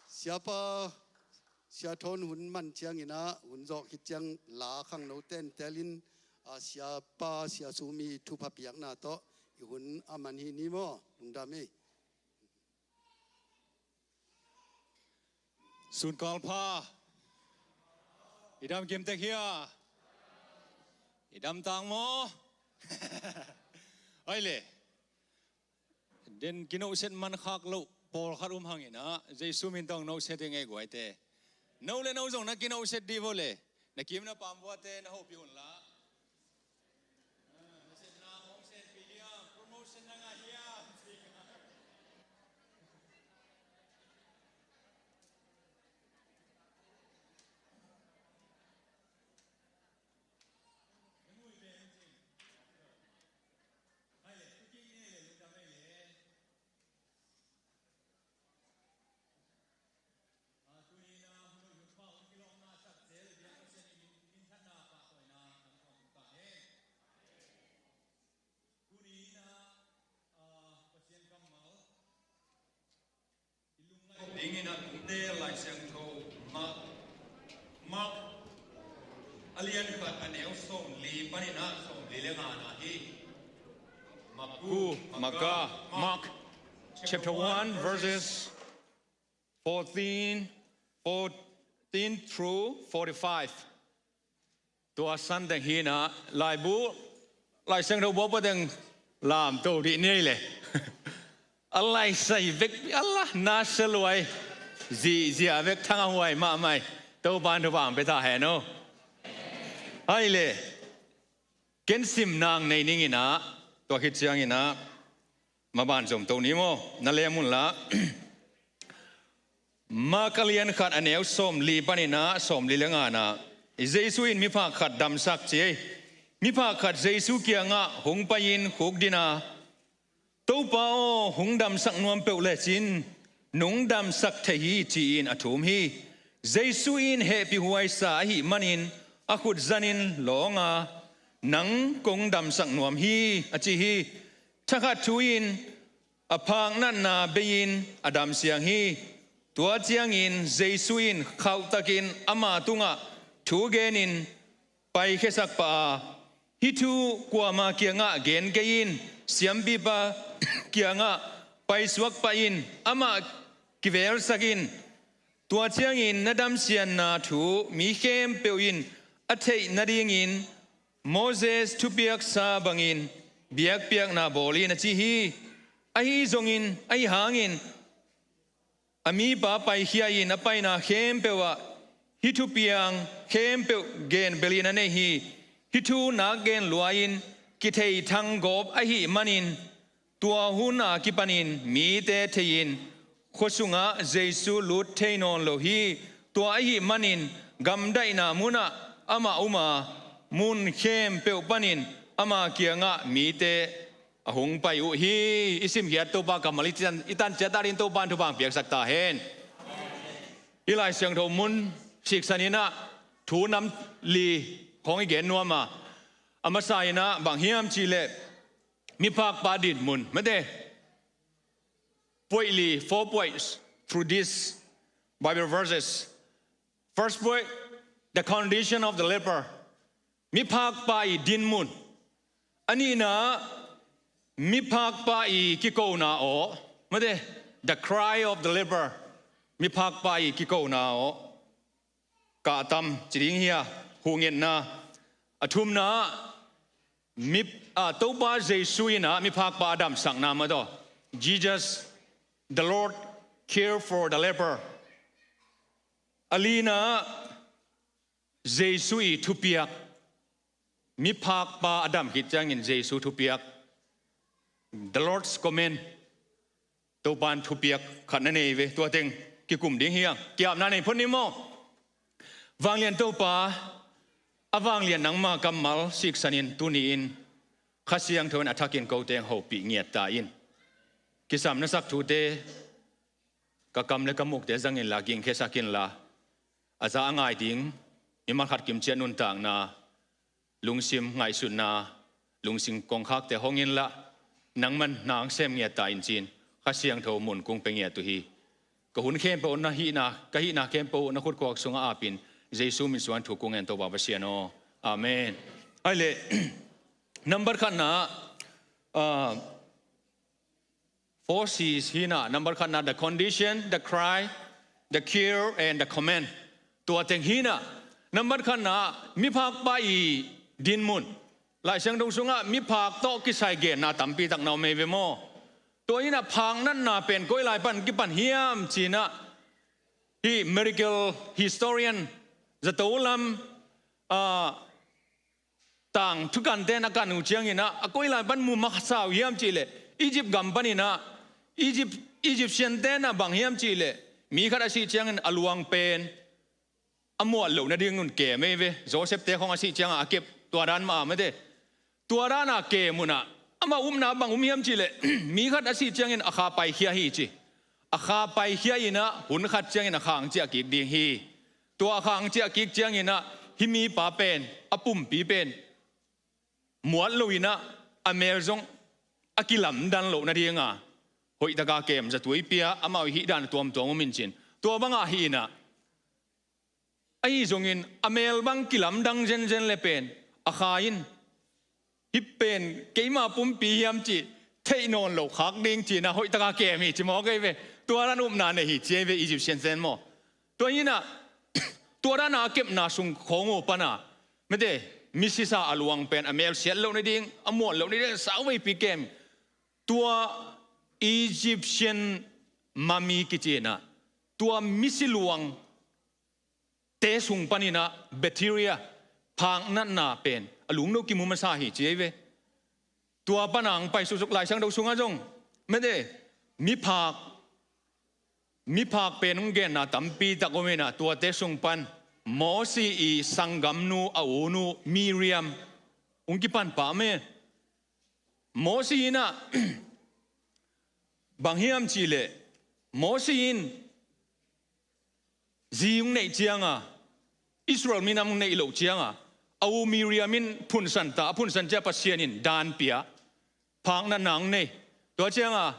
Siapa Sia Thawn hun man cianginah, hun zawh khit ciang la khangno tentelin, ah, Siapa Sia Sumi thupha piakna tawh i hun a man hi ni maw? Lungdam ei. Sunkal pha. I dam kim tek hia? I dam tang maw? Ai le. Den kinohset man khak loh pawlkhat um hanginah Jesu min tawh nohset hi ngei guaite. No le no zong na kinohset di vo le. Na kim na pam vuate na hopih unla. Ah, na setna hong senpih hiam, promotion na ngah hiam? Lai Siangtho Mark, Mark a lian khat a neu sawmli panin ah sawmli le ngana hi. Maku, Maka, Mark, chapter one, verses fourteen, fourteen through forty-five. Tua san teng hi-in ah laibu, Lai Siangtho buakpa teng lamto dih ni ei le. A laisai vek a la na sia luai. Zihziah vek thang a huai mahmah ei. Topa'n thupha hong pia ta hen aw. Hai le. Ken sim nang nei ning in ah, tua khit ciangin ah maban zom to ni maw? Na lem un la. Mark a lian khat a neu sawmli panin ah sawmli le ngana. Jesu in miphak khat damsak ci ei. Miphak khat Jesu kiangah hong pai-in khukdin a, "Topa aw, hong damsak nuam peuh lecin nong damsak thei hi," ci-in a thum hi. Jesu in hehpihhuaisa ahih manin a khut zanin lawng a, "Nang kong damsak nuam hi," a ci hi. Thakhat thu-in a phak natna bei-in a damsiang hi. Tua ciangin Jesu in khauhtakin ama tungah thu genin, paikhiasak pah a, "Hih thu kuama kiangah gen kei in, siampipa kiangah paisuak pah in, amah kivelsak in. Tua ciangin na damsiatna thu mi khempeuh in a theih nadingin Moses thupiaksa bangin biakpiakna bawl in," a ci hi. Ahi zongin, ahi hangin a mipa paikhia-in a paina khempeuh ah hih thupiang khempeuh genbelin a nei hi. Hih thu nak gen lua-in kithei thang gawp ahih manin tua hun a kipanin mite thei-in khua sungah Jesu lut thei nawn lo hi. Tua ahih manin gamdaihna munah amah um a, mun khempeuh panin ama kiangah mite a hong pai uh hi. I simkhiat Topa kammal i tan, i tan ciat adingin Topa'n thupha hong piaksak ta hen. Hih Lai Siangtho mun siksan in ah thu nam li khawng i gen nuam a, a masa in ah bang hiam cih leh miphakpa dinmun, mate, point li, four points through this Bible verses. First point, the condition of the leper. Miphakpa i dinmun. A nihna, miphakpa i kikona aw, mate, the cry of the leper. Miphakpa i kikona aw. Kah tam ci ding hi a, huhngetna. A thumna, mi, a, Topa Jesu in ah miphakpa a damsakna, mate, Jesus, the Lord, care for the leper. A lina, Jesu i thupiak. Miphakpa a dam khit ciangin Jesu thupiak, the Lord's comment. Topa'n thupiak khat na nei ve, tua teng kikum ding hi hang. Ki-apna nei phot ni maw? Vanglian Topa, a vanglian nangma kammal siksanin tuni-in Kha Siangtho in a thakin kote hong hopih ngiat ta in. Kisam na sak thute ka kam le ka mukte zangin la, gingkhiasak inla, a za a ngai ding mimal khat kimciat nuntakna, lungsim ngaihsutna, lungsim kongkhakte hong inla, nangman na hong sem ngiat ta in ci-in Kha Siangtho mun kong pia ngiat uh hi. Ka hun khempeuh, na hihna, ka hihna khempeuh na khutkuak sungah apin, Jesu min suang thu kong ngen, Topa Pasian aw. Amen. Hai le, number khatna, ah, four C's hi-in ah, number khatna, the condition, the cry, the cure, and the comment. Tua teng hi-in ah, number khatna, miphakpa i dinmun. Lai Siangtho sungah miphak tawh kisai genna tampi tak na om ei ve maw? Tua hi-in ah phak natna pen koi lai pan kipan hiam ci-in ah, hih medical historian, zato lam, ah, tang thukante'n a kan uh ciangin ah, a koi lai pan mu masa uh hiam cih leh, Egypt gam panin ah, Egypt, Egyptian-te'n ah bang hiam cih leh, mi khat a sih ciangin a luang pen a muat loh nadingun kem ei ve. Joseph-te khawng a sih ciangah a kep, tua dan mah a, mate. Tua dan a kem un ah, amah upna bang um hiam cih leh, mi khat a sih ciangin a kha paikhia hi ci. A kha paikhia in ah, hun khat ciangin a kha hong ciah kik ding hi. Tua a kha hong ciah kik ciangin ah, hih mipa pen, a pumpi pen muat lo in ah, a mel zong a kilamdan loh nadinga hoih taka kem zatui pia, amau i hih dan a tuamtuam om in cin. Tua bangah hi inah, ahi zongin a mel bang kilamdang zenzen le pen a kha in, hih pen keima pumpi hiam cih theih nawn lo khak ding ci-inah hoihtaka kem hi ci mawk ei ve. Tua dan upna nei hi ci ei ve Egyptian ten maw. Tua hinah tua dana a kepna sung khawng uh pana mete, misisa a luang pen a mel siat loh nading, a muan loh nading sau veipi kem. Tua Egyptian mummy kici inah tua misi luang te sung paninah bacteria, phaknatna pen a lungno kimu masa hi ci ei ve. Tua pana ang pai suksuk Lai Siangtho sungah zong mete, miphak, miphak pen hong genna tampi tak om inah tuate sung pan Mosi i sanggamnu a unu Miriam hong kipan pah me. Mosi inah bang hiam cihleh, Mosi in zi hong neih cianga, Israel minam hong neih loh cianga, a u Miriam in phunsan ta, a phunsan ciah Pasian in dan pia, phaknatna hong nei. Tua cianga,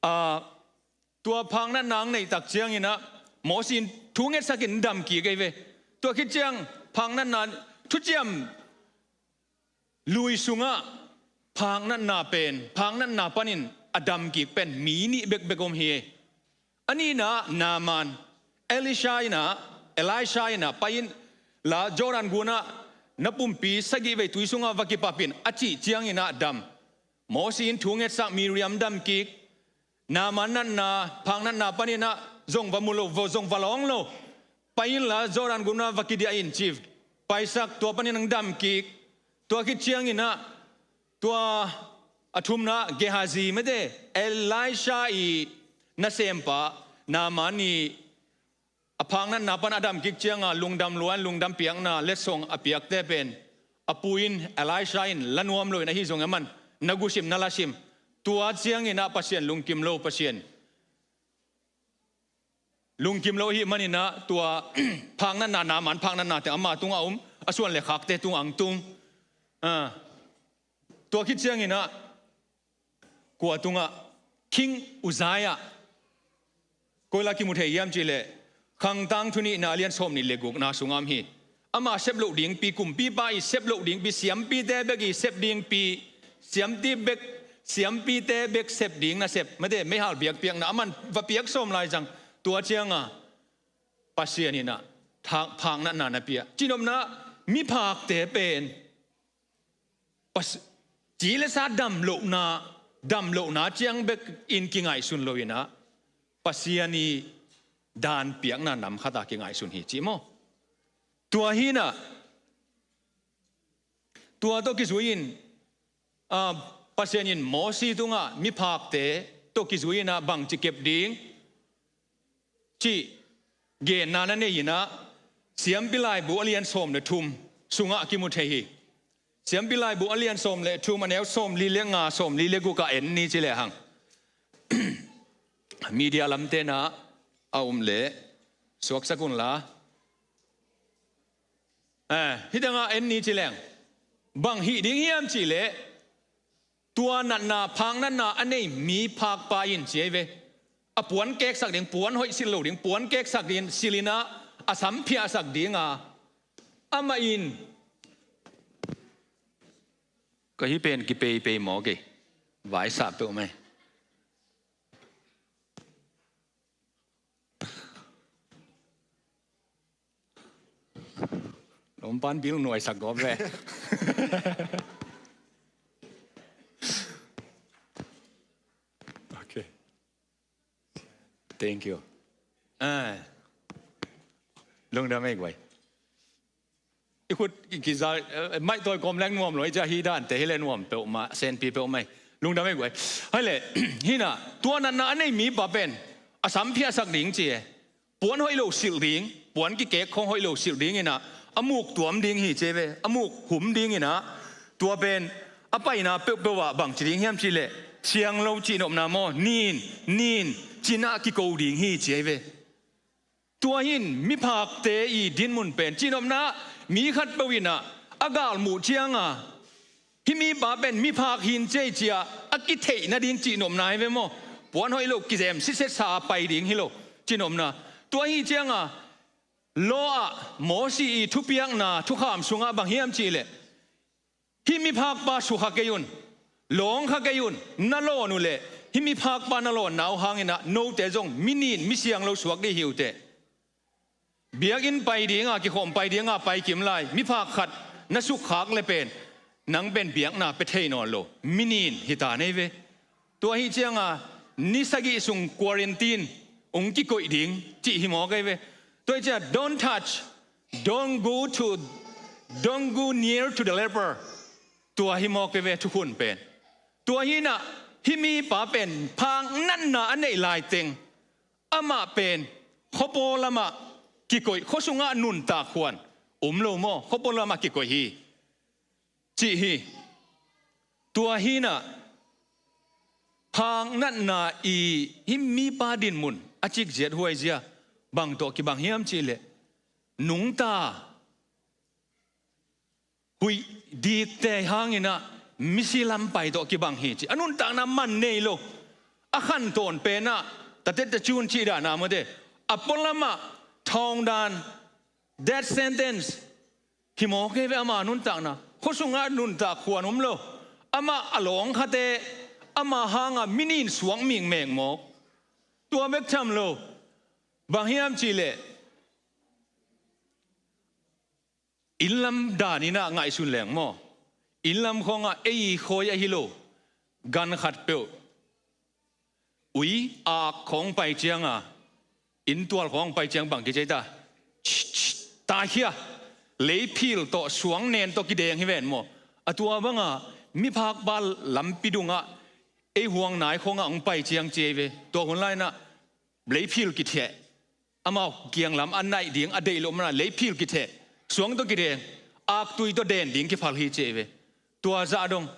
a, tua phaknatna hong neih tak cianginah Mosi in thu ngetsakin dam kik ei ve. Tua khit ciang phaknatna thuciam lui sungah phaknatna pen, phaknatna panin a dam kik pen mi nih bekbek om hi. A nihna Naaman, Elisha inah, Elisha inah pai inla Jordan gunah na pumpi sagih vei tui sungah va kipap in a cih cianginah dam. Mosi in thu ngetsak, Miriam dam kik. Naaman natna, phaknatna paninah zong va mu lo, zong va lawng lo. Pai inla Jordan gunah va kidiah in ci. Paisak, tua panin hong dam kik. Tua khit cianginah tua a thumna Gehazi mete, Elisha i nasempa Naaman i a phaknatna pan a dam kik cianga lungdam luan, lungdam piakna letsong a piakte pen a pu in Elisha in la nuam loin ahi zong aman na gusim na lasim. Tua cianginah Pasian lungkim lo, Pasian lungkim lo ahih maninah tua phaknatna, Naaman phaknatna teng ama tungah om, a suan le khakte tungah ang tung. Ah, tua khit cianginah kua tungah, King Uzziah, koila kimu thei hiam cihleh Khangtang Thunihna a lian sawm nih le gukna sungah om hi. Ama sep loh dingpi, kumpipa i sep loh dingpi, siampite bek i sep dingpi, siampi bek, siampite bek sep ding nasep mete, meihal biakpiakna aman va piak sawm lai zang. Tua cianga Pasian inah phaknatna na pia. Cihnopna, miphakte pen Pas-, ci le sa damlohna, damlohna ciang bek in kingaihsun lo inah Pasian i dan piakna nam khata kingaihsun hi cih maw? Tua hinah, tua tawh kizui in, ah, Pasian in Mosi tungah miphakte tawh kizui inah bangci kep ding cih genna na nei inah, Siampi Laibu a lian sawm le thum sungah kimu thei hi. Siampi Laibu a lian sawm le thum, a neu sawm li le nga, sawm li le gukah en ni ci lehang. Media lam tenah a um leh suaksak unla. Eh, hih tengah en ni ci leng. Bang hih ding hiam cihleh, tua natna, phaknatna a nei miphakpa in ci ei ve. A puan keksak ding, puan hoih silh lo ding, puan keksak ding, silh inah a sam phiahsak dinga, amah in, ka hih pen kipeipei mawk ei, vaisah peuhmah ei. Lompan bil nuaisak gawp ve. Okay. Thank you. Ah. Lungdam ei guai. I khut i kiza, eh, maihtawi kawm leng nuam lo, i cia hi dante hi le nuam peuhmah, senpi peuhmah ei. Lungdam ei guai. Hai le, hinah, tua natna a nei mipa pen a sam phiahsak ding ci e. Puan hoih lo silh ding, puan kikek khawng hoih lo silh ding inah, a muk tuam ding hi ci ei ve, a muk hum ding inah, tua pen a paina peuhpeuh ah bangci ding hiam cihleh, ciang lo cihnopna maw, nin, nin, cinah kiko ding hi ci ei ve. Tua hin miphakte i dinmun pen cihnopna, mi khatpeuh inah a galmuh cianga, hih mipa pen miphak hin ci ei cia a kitheih nading cihnopna hi ve maw? Puan hoih lo kizem sitsetsa a pai ding hi lo cihnopna. Tua hi cianga law ah Mosi i thupiakna thukham sungah bang hiam cihleh, hih miphakpa sukha kei un, lawngkha kei un, na lawn uhleh hih miphakpa na lawnna uh hanginah note zong mi nin mi siang lo suak dih hi uhteh. Biakinn pai dinga kikhawm pai dinga pai kim lai miphak khat na sukkhak le pen nang pen biakna pia thei nawn lo mi nin hi ta nei ve. Tua hi cianga ni sagih sung quarantine ung kikoih ding cih hi mawk ei ve. Tua hi cianga don't touch, don't go to, don't go near to the leper. Tua hi mawk ei ve thukhun pen. Tua hinah hih mipa pen phak natna a neih laiteng amah pen khuapaw lamah kikoih, khuasungah nuntak khuan um lo maw, khuapaw lamah kikoih hi cih hi. Tua hinah phak natna i hih mipa dinmun a cikziat huaizia bang tawh kibang hiam cihleh, nungta huih dikte hanginah misi lampai tawh kibang hi ci. A nuntakna man nei lo, a khantawn penah tatet tacun cih dahna mawte, a pualamah thawngdan, death sentence hi mawk ei ve ama nuntakna. Khuasungah nuntak khuan um lo, amah a lawngkhate ama hanga mi nin suak mikmek mawk. Tua bek tham lo, bang hiam cihleh, innlam daninah ngaihsun leng maw, innlam khawngah ei khawi ahi lo gan khatpeuh ui ak khawng pai cianga, inntual khawng pai ciang bang kici ta, takhia, leiphil tawh suang nen tawh kideng hi ven maw. A tua banga miphakpa lampi dungah ei huang nai khawngah hong pai ciang ci ei ve. Tua hun lainah leiphil kithiah, amau kianglam a naih ding a deih loh mana leiphil kithiah, suang tawh kideng, aktui tawh den ding kiphal hi ci ei ve. Tua zah dong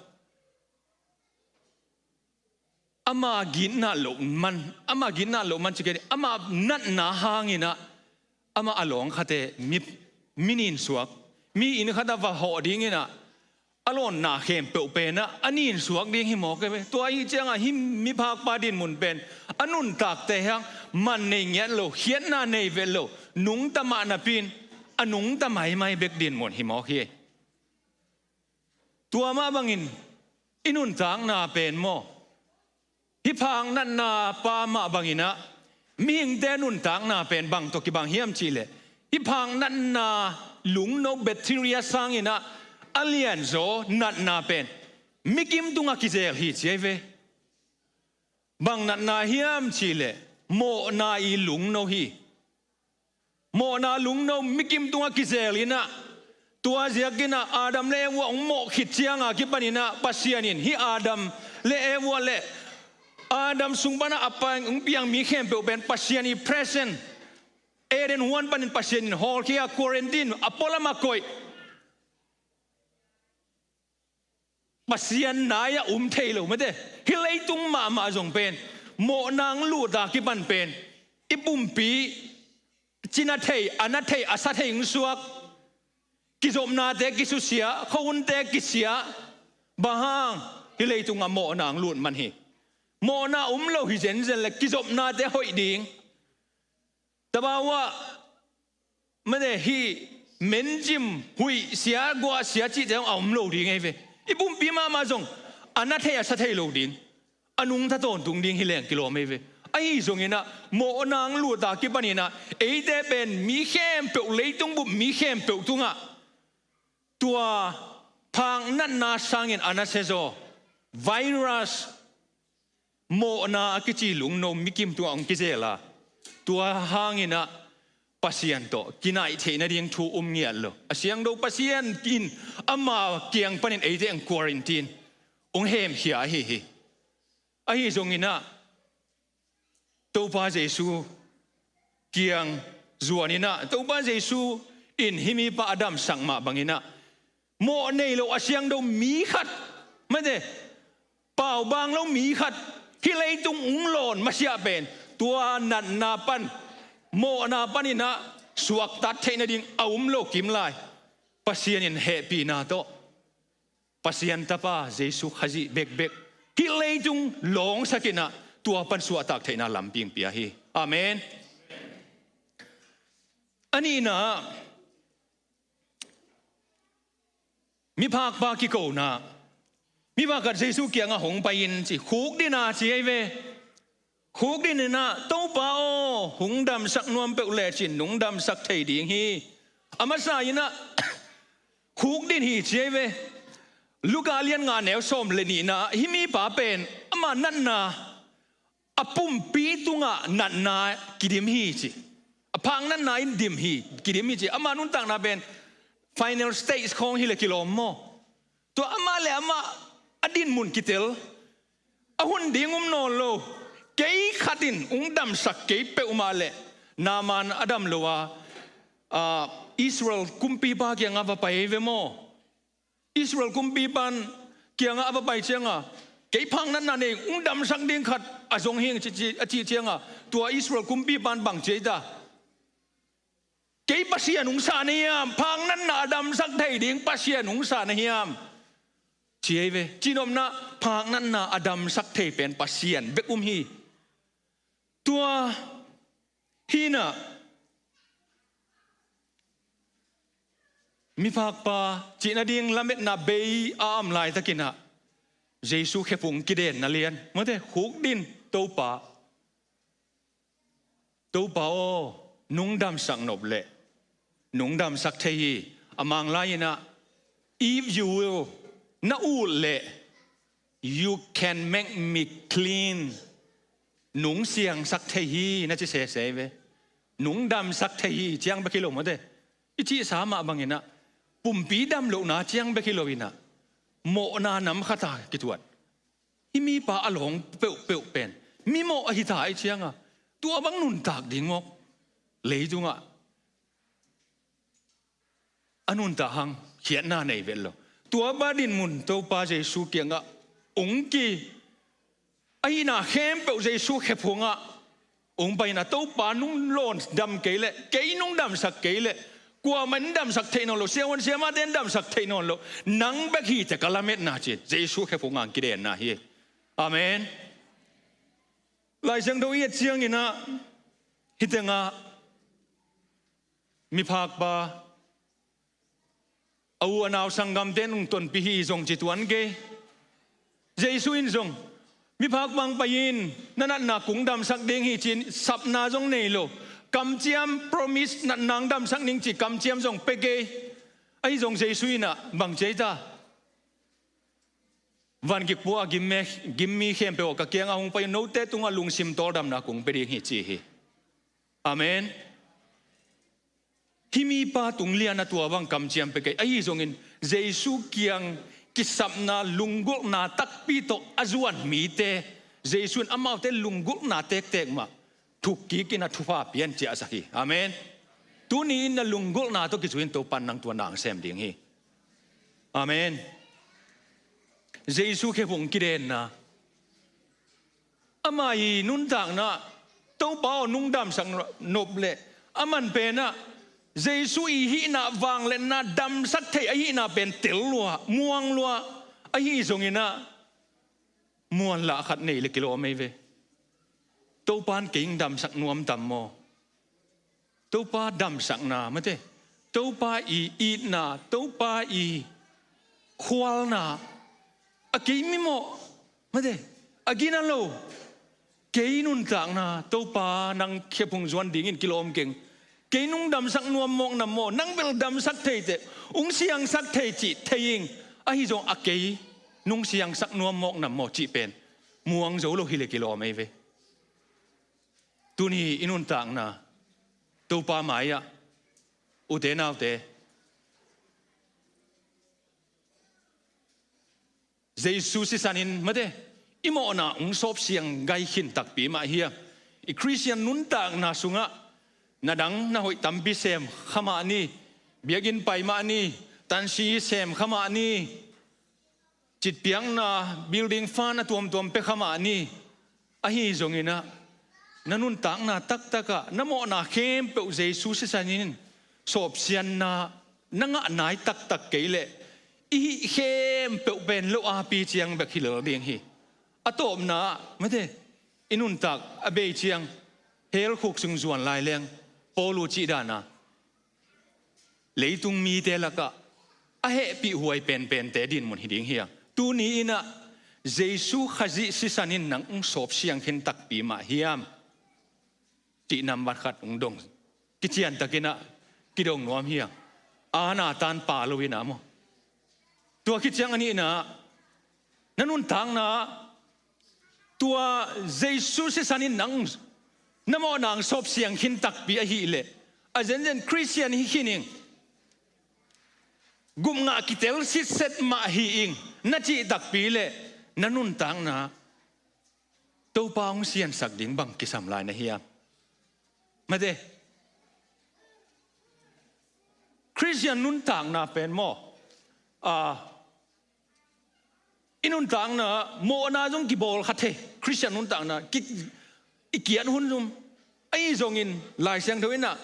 ama gitna loh man, ama gitna loh man ci kei, ama natna hanginah ama a lawngkhate mi, mi nin suak, mi inn khatah va hawh dinginah a lawnna khempeuh penah a nin suak ding hi mawk ei ve. Tua hi ciangah hih miphakpa dinmun pen a nuntakte hang man nei ngiat lo, khiatna nei vet lo, nungta mah napi-in a nungta maimai bek dinmun hi mawk hi. Tua mah bangin i nuntakna pen maw, hih phak natna pa mah banginah mihingte nuntakna pen bang tawh kibang hiam cihleh, hih phak natna lungno bacteria sanginah a lianzaw natna pen mikim tungah kizel hi ci ei ve. Bang natna hiam cihleh, mawhna i lungno hi. Mawhna lungno mikim tungah kizel inah, tua ziakinah Adam le Eva hong mawh khit cianga kipaninah Pasian in hih Adam le Eva le Adam sung panah a pai hong piang mi khempeuh pen Pasian i present, Eden huan panin Pasian in hawlkhia, quarantine, a pualamah koih. Pasian nai-ah um thei lo mate. Hih leitung mahmah zong pen mawhna hong luta kipan pen i pumpi cina thei, a na thei, a sa thei hong suak. Kizopnate kisusia, khuahunte kisia. Bang hang? Hih leitungah mawhna hong lut man hi. Mawhna um lo hi zenzen le kizopnate hoih ding. Tabauah mane hih mencim, huih, sia, guah, sia cihte zong a om lo ding ei ve. I pumpi mahmah zong a na thei, a sa thei lo ding, a nungta tawntung ding hi leng kilawm ei ve. Ahi zonginah mawhna hong luta kipaninah eite pen mi khempeuh, leitung bup mi khempeuh tungah tua phak natna sangin a nasia zaw virus, mawhna a kici lungno mikim tungah hong kizel a, tua hanginah Pasian tawh kinaih theih nading thu um ngiat lo. A siangtho Pasian in ama kiang panin eite hong quarantine, hong hemkhia ahi hi. Ahi zonginah Topa Jesu kiang zuaninah Topa Jesu in hih mipa a damsak mah banginah mawh nei lo a siangtho mi khat, mate, paubang lo mi khat hih leitung hong lawn masiah pen tua natna pan, mawhna paninah suaktat theih nading a um lo kim lai. Pasian in hehpihna tawh Pasian Tapa Jesu Khazih bekbek hih leitung lawngsakinah tua pan suahtak theihna lampi hong pia hi. Amen. A nihna, miphakpa kikona, miphakhat Jesu kiangah hong pai-in ci, khukdin a ci ei ve. Khukdin inah, Topa aw, hong damsak nuam peuh lecin nong damsak thei ding hi. A masa inah khukdin hi ci ei ve. Luka lian nga neu sawm le nihna, hih mipa pen ama natna, a pumpi tungah natna kidim hi ci. A phak natna in dim hi, kidim hi ci. Ama nuntakna pen final stage khawng hi le kilawm maw? Tua amah le amah a dinmun kitel, a hun ding um nawn lo. Kei khatin hong damsak kei peuhmah le Naaman a dam lo a, a, Israel kumpipa kiangah va pai ei ve maw? Israel kumpipan kiangah a va pai cianga, kei phak natna nei, hong damsak ding khat a zong hing ci, ci, a cih cianga, tua Israel kumpipan bang ci ei ta? Kei Pasian hong sa na hiam? Phak natna a damsak thei ding Pasian hong sa na hiam? Ci ei ve. Cihnopna, phak natna a damsak thei pen Pasian bek um hi. Tua hinah, miphakpa cih nading lametna bei a om laitakinah, Jesu khephung kidenna lian, mate, khukdin, Topa, Topa aw, nong damsak nop leh nong damsak thei hi. A Mang lai inah, "If you will," na ut leh, "you can make me clean." Nong siangsak thei hi, na ci sese ve. Nong damsak thei hi ciang bek hi lo, mate. I cihsa mah banginah, pumpi dam lohna ciang bek hi lo inah, mawhna nam khata kituat. Hih mipa a lawng peuhpeuh pen mimawh ahi ta ei cianga, tua bang nuntak ding mawk? Leitungah a nuntak hang khiatna nei vet lo. Tua pa dinmun Topa Jesu kiangah ong ki, ahihna khempeuh Jesu khephungah ong paina, Topa, nong lawn dam kei leh, kei nong damsak kei leh, kuamah in damsak theih nawn lo, siavuan siamahte in damsak theih nawn lo, nang bek hi teh ka lametna ci, Jesu khephungah kidenna hi. Amen. Lai Siangtho i et cianginah, hih tengah miphakpa a u a nau sanggamte in hong tonpih hi zong ci tuan kei. Jesu in zong, miphakpa hong pai-in na natna kong damsak ding hi ci-in sapna zong nei lo. Kamciam, promise, natna hong damsak ning ci kamciam zong pia kei. Ahi zong Jesu inah bang ci ei ta? Van kikpua a gim mi, gim mi khempeuh aw, ka kiangah hong pai un, note tungah lungsim tawldamna kong pia ding hi ci hi. Amen. Hih mipa tung lianah tua bang kamciam pia kei. Ahi zongin Jesu kiang kisapna, lunggulhna takpi tawh a zuan mite, Jesu in amaute lunggulhna tektek mah thuk kikin a thupha pian ciahsak hi. Amen. Tuni in na lunggulhna tawh kizui in Topa in nang tua nang sem ding hi. Amen. Jesu khephung kidenna. Ama i nuntakna, Topa aw, nong damsak nop leh, aman penah Jesu i hihna, vangliatna, damsak theih ahihna pen tel lua, muang lua. Ahi zonginah muanlah khat nei le kilawm ei ve. Topa in kei hong damsak nuam tam maw? Topa damsakna, mate, Topa i itna, Topa i khualna, a kei mimawh, mate, a gina lo, kei nuntakna, Topa nang khephung zuan dingin kilawm keng. Kei nong damsak nuam mawk nam maw, nang bel damsak thei teh, hong siangsak thei cih thei ing. Ahi zong a kei nong siangsak nuam mawk nam maw cih pen muang zo lo hi le kilawm ei ve. Tuni i nuntakna Topa mai-ah, ute naute, Jesu sisanin, mate, i mawhna hong sawpsiang gai khin takpi mah hiam? I Khristian nuntakna sungah na dang na hoih tampi sem kha mah ni, biakinn pai mah ni, tansi sem kha mah ni, citpiakna, building fund a tuamtuam pia kha mah ni. Ahi zonginah na nuntakna taktakah na mawhna khempeuh Jesu sisanin sawpsianna na ngah nai taktak kei leh, i hih khempeuh pen lo api ciang bek hi lel ding hi. A tawpna ah, mate, i nuntak a bei ciang, hell khuk sung zuan lai leng, Paulu cih dana, leitung mite lakah a hehpih huai penpente dinmun hi ding hiam? Tuni inah Jesu Khazih sisan in nang ung sawp siang khin takpi mah hiam? Cih nambat khat ung dong. Kiciantakinah kidong nuam hiam? Ana tan pa lo inah maw? Tua khit ciang a nihna, na nuntakna tua Jesu sisan in nang na mawhna ung sawp siang khin takpi ahileh, a zenzen Khristian hi khin ing, gupngah kitel sitset mah hi ing na cih takpi leh, na nuntakna Topa hong siansak ding bang kisam lai na hiam? Mate, Khristian nuntakna pen maw, a, i nuntakna mawhna zong kibawl kha thei. Khristian nuntakna ki, i kiat hun zong, ahi zongin Lai Siangtho inah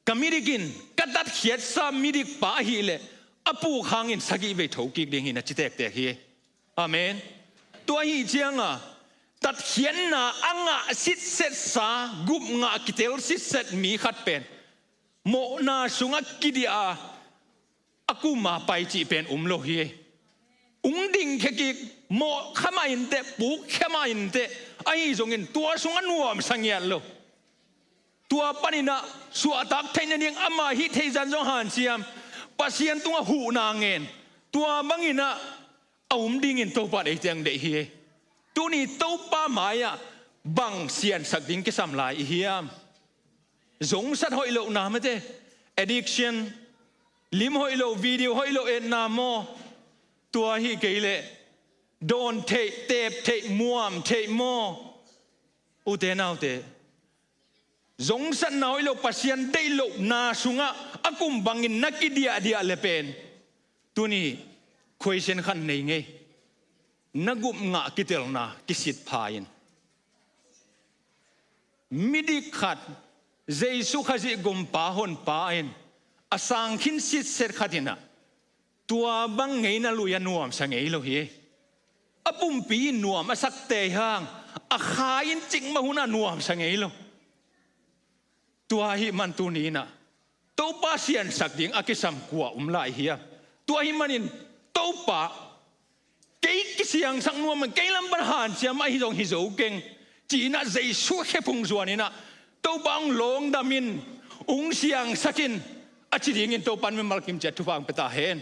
ka midik in ka tatkhiatsa midikpa ahileh a puk hangin sagih vei thokik ding hi na ci tektek hi. Amen. Tua ahi cianga tatkhiatna a ngah sitsetsa, gupngah kitel sitset mi khat pen mawhna sungah kidiah a, a kuma pai cih pen um lo hi. Ung dingkhia kik, mawh kha mah inteh, puk khia mah inteh, ahi zongin tua sungah nuamsa ngiat lo. Tua paninah suahtak theih nading ama hih theih zan zong hanciam, Pasian tungah huhna ngen, tua banginah a um dingin Topa in ei teng deih hi. Tuni Topa mai-ah bang siansak ding kisam lai i hiam? Zongsat hoih lohna mate, addiction, lim hoih lo, video hoih lo etna maw? Tua hi kei leh dawn theih, teep theih, muam theih maw? Ute naute, zongsatna hoih lo, Pasian deih lohna sungah a kum bangin na kidiahdiah le pen, tuni question khat nei ngei. Na gupngah kitelna kisit pha in, midik khat Jesu Khazih gumpa honpa in a sang khin sitset khat inah tua bang ngeina lui a nuamsa ngei lo hi. A pumpi in nuam a sak tei hang, a kha in cikmah hunah nuamsa ngei lo. Tua ahih man tuni inah Topa siansak ding a kisam kua um lai hiam? Tua ahih manin Topa, kei kisiangsak nuam, kei lam pan hanciam ahi zong hi zo keng, ci-inah Jesu khephung zuaninah Topa hong lawngdam in, hong siangsak in, a ci dingin Topa in mimal kim ciat thupha hong pia ta hen.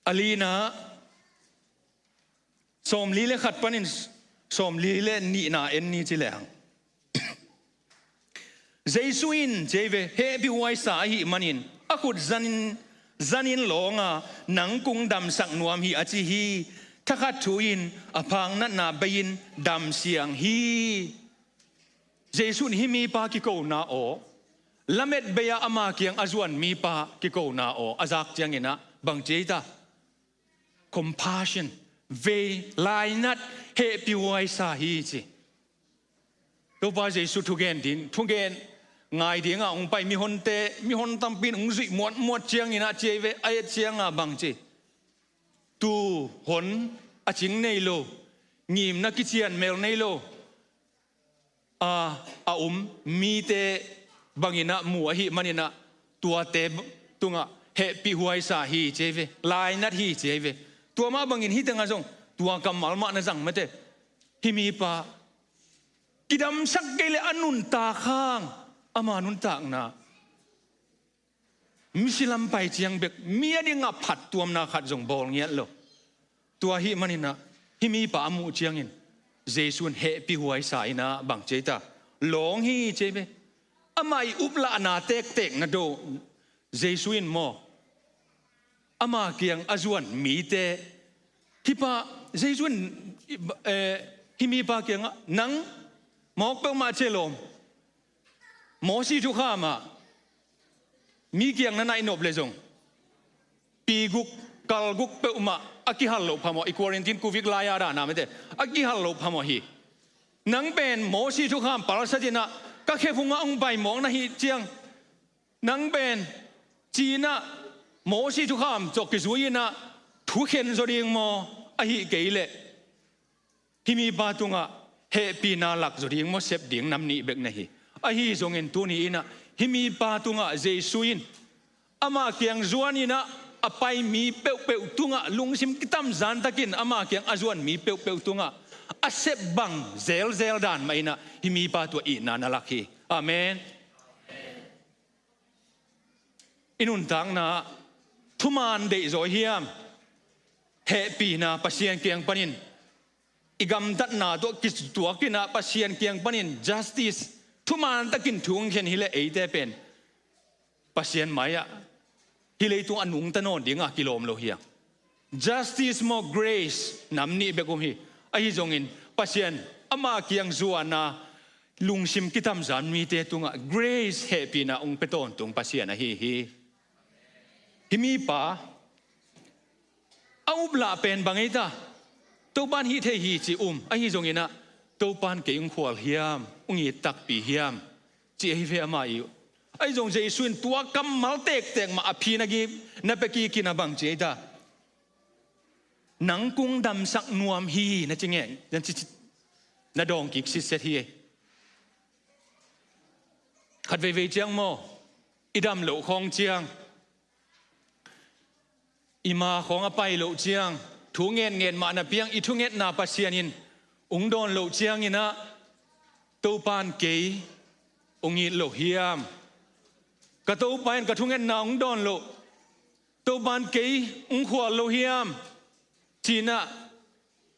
A lina, sawmli le khat panin sawmli le nihna en ni ci lehang, Jesu in ci ei ve, hehpihhuaisa ahih manin a khut zanin, zanin lawnga, nang kong damsak nuam hi a ci hi. Thakhat thu in a phaknatna bei-in damsiang hi. Jesu in hih mipa kikona aw, lamet bei-a ama kiang a zuan mipa kikona aw a zak cianginah bang ci ei ta? Compassion, vei, lainat, hehpihhuaisa hi ci. Topa Jesu thugen ding, thugen ngai dinga hong pai mihonte, mihon tampi in hong zuih muatmuat cianginah ci ei ve, a et cianga bang ci? Tuu hon a cing nei lo, ngimna kician mel nei lo a, a um mite banginah mu ahih maninah tuate tungah hehpihhuaisa hi ci ei ve, lainat hi ci ei ve. Tua mah bangin hih tengah zong tua kammal mah na zang mate. Hih mipa kidamsak kei le a nuntak hang, ama nuntakna misi lam pai ciang bek mi a dingah phattuamna khat zong bawl ngiat lo. Tua ahih maninah hih mipa a muh ciangin Jesu in hehpihhuaisa inah bang ci ei ta? Lawng hi ci ei ve. Amah i uplahna tektek na do. Jesu in maw, ama kiang a zuan mite, hih pa, Jesu in, eh, hih mipa kiangah, nang mawk peuhmah ci lawm, Mosi thukham ah mi kiang na naih nop le zong pi guk, kal guk peuhmah a kihal loh phamawh, i quarantine covid lai-a dana mete, a kihal loh phamawh hi. Nang pen Mosi thukham palsatinah ka khephungah hong pai mawk na hih ciang, nang pen cinah Mosi thukham cawk kizui inah thukhen zaw ding maw, ahih kei leh hih mipa tungah hehpihna lak zaw ding maw, sep ding nam nih bek na hi. Ahi zongin tuni in ah hih mipa tungah Jesu in ama kiang zuan in ah a pai mi peuhpeuh tungah lungsim kitamzan takin ama kiang a zuan mi peuhpeuh tungah a sep bang zelzel dan mah in ah hih mipa tungah itna na lak hi. Amen. I nuntakna thuman deihzaw hiam? Hehpihna Pasian kiang panin i gamtatna tawh kituak in ah Pasian kiang panin justice thuman takin thu hong khen hi leh eite pen Pasian mai-ah hih leitung a nungta nawn dingah kilawm lo hiam? Justice maw, grace, nam nih bek om hi. Ahi zongin Pasian ama kiang zuanna lungsim kitamzan mite tungah grace, hehpihna hong pia tawntung Pasian ahi hi. Hih mipa a uplah pen bang ei ta? Topan hih thei hi ci um, ahi zongin ah Topan kei hong khual hiam, hong it takpi hiam, ci ahi ve ama i uh. Ahi zong Jesu in tua kammal tektek mah a phin a gim na pia kik in ah bang ci ei ta? Nang kong damsak nuam hi, na ci ngeng, na ci, na dawng kik sitset hi. Khat veivei ciang maw, i dam loh khawng ciang, i ma khawng a pai loh ciang, thu ngenngen mah na piang i thungetna Pasian in hong dawn loh ciangin ah Topan kei hong it lo hiam? Ka Topa in ka thungetna hong dawn loh, Topan kei hong khual lo hiam? Ci-in ah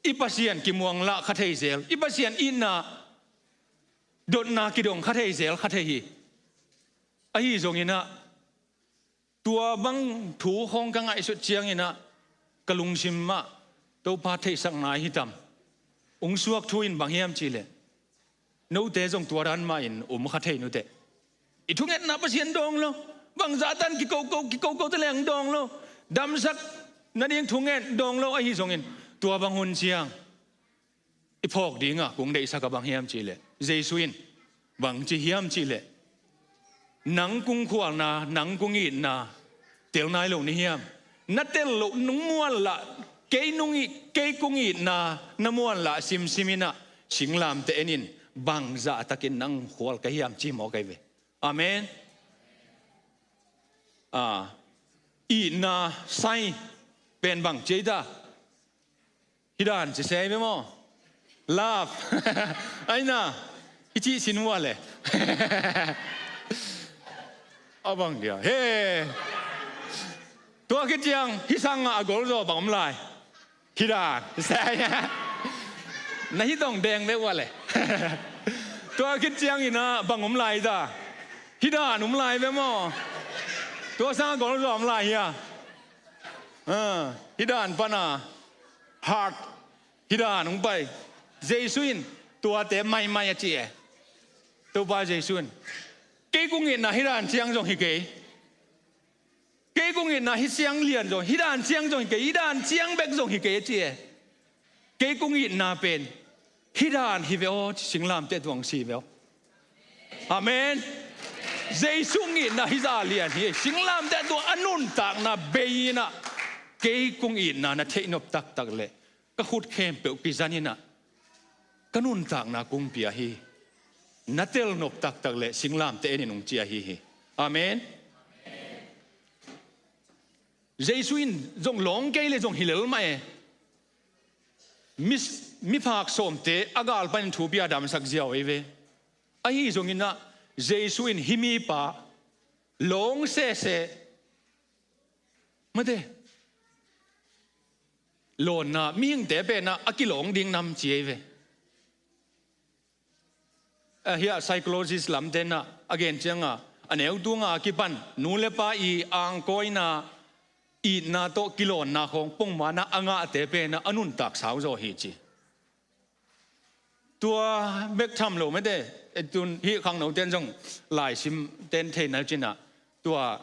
i Pasian kimuang lah kha thei zel, i Pasian itna dotna kidong kha thei zel kha thei hi. Ahi zongin ah tua bang thu khawng ka ngaihsut ciangin ah ka lungsim ah Topa theihsak nai hi tam? Hong suak thu in bang hiam cih leh, note zong tua dan mah in om kha thei nuteh. I thungetna Pasian dawng lo, bangzah tan kikoko kikoko te leng dawng lo, damsak nading thungen dawng lo, ahi zongin tua bang hun ciang i phawk dingah kong deihsak a bang hiam cih leh, Jesu in bang ci hiam cih leh, nang kong khualna, nang kong itna tel nai lo na hiam? Na tel loh nong muan lah, kei nong it, kei kong itna na muan lah simsim in ah singlamteh en in, bangzah takin nang khual ka hiam ci mawk ahi ve. Amen. Ah, itna sai pen bang ci ei ta? Hih dan ci se ve maw? Love. Aina, i cih sin ua le. A bang dia. He. Tua khit ciang hih sangah a golzaw bang om lai? Hih dan. Na hih dong deng ve ua le. Tua khit ciangin ah bang om lai ta? Hih dan om lai ve maw? Tua sangah golzaw om lai hia? Ah, hih dan pana heart, hih dan hong pai. Jesu in tuate maimai a ci e. Topa Jesu in, kei kong itna hih dan ciang zong hi kei. Kei kong itna hih ciang lian zong, hih dan ciang zong hi kei, hih dan ciang bek zong hi kei a ci e. Kei kong itna pen hih dan hi ve aw, singlamteh tungah si ve aw. Amen. Jesu itna hih zah lian hi. Singlamteh tungah a nuntakna bei in ah, kei kong itna na theihnop taktak leh ka khut khempeuh kizan in ah ka nuntakna kong pia hi. Na telnop taktak leh singlamteh en in hong ci ahi hi. Amen. Jesu in zong lawng kei leh zong hi lel mah e. Mi, miphak sawmte a gal panin thu pia damsak ziau ei ve. Ahi zongin ah Jesu in hih mipa lawng sese, mate, lawnna mihingte pen ah a kilawng ding nam ci ei ve. Ah, hih ah psychologist lamte in ah a gen ciangah a neu tunga a kipan nu le pa i angkawina, itna tawh kilawnna khawng pongmawkna a ngahte pen ah a nuntak sau zaw hi ci. Tua bek tham lo mate, e tun hih khangnote in zong laisim ten thei na cin ah, tua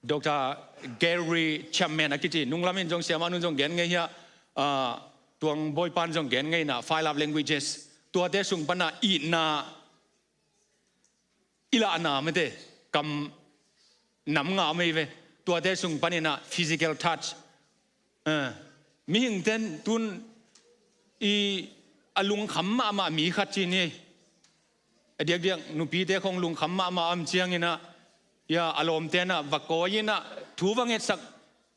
Doctor Gary Chapman a kici, nunglam in zong siamah nu in zong gen ngei hi a, ah, Tuang Bawipa in zong gen ngei in ah, Five Love Languages, tuate sung pan ah itna i lahna mate, kam nam nga om ei ve. Tuate sung panin ah physical touch. Ah, mihingte in tun i a lungkham mahmah mi khat ci ni. A diakdiak nupite khong lungkham mahmah a om cianginah, ya, a lawmte inah va kawi inah thu va ngetsak,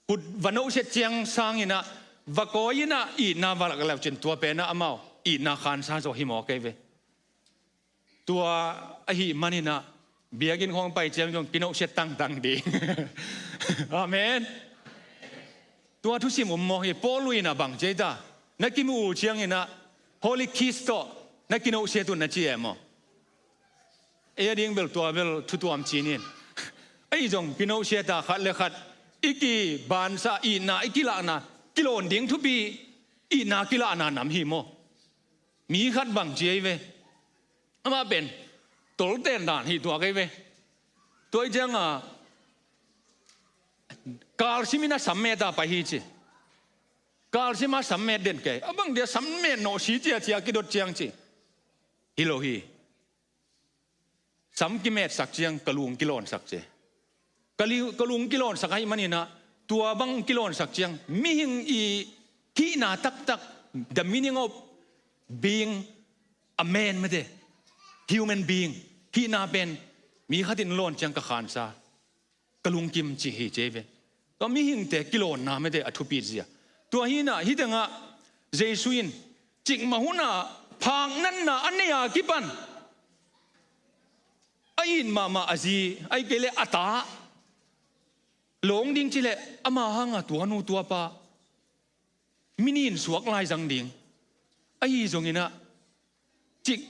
khut va nohsiat ciang sanginah va kawi inah itna va lak leucin tua penah amau itna khansa zaw hi maw kei ve. Tua ahih maninah biakinn khong pai ciang zong kinohsiat tangtang ding. Amen. Tua thusim um maw hi? Paul inah bang ci ei ta? Na kimu uh cianginah holy kiss tawh na kinohsiat un na ci e maw? Ei a ding bel tua bel thutuam cinin. Ahi zong kinohsiat a khat le khat i kibansa itna i kilahna, kilawn ding thupi, itna kilahna nam hi maw? Mi khat bang ci ei ve. Amah pen tolten dan hi tua kei ve. Tua i cianga kalsim inah sam meta pai hi ci. Kalsim a sam met den kei a bang dia sam met nawh si ciacia kidot ciang ci. Hi lo hi. Sam kimetsak ciang ka lung kilawnsak ci. Ka li-, ka lung kilawnsak ahih maninah tua bang kilawnsak ciang mihing i hihna taktak, the meaning of being a man mate, human being, hihna pen mi khatin lawn ciang ka khansa, ka lungkim ci hi ci ei ve. Tua mihingte kilawnna mate a thupi zia. Tua hinah hih tengah Jesu in cikmah hunah phaknatna a nei a kipan a it mahmah a zi, ahih kei leh a ta lawng ding ci leh ama hanga tua nu tua pa mi nin suak lai zang ding. Ahi zonginah cik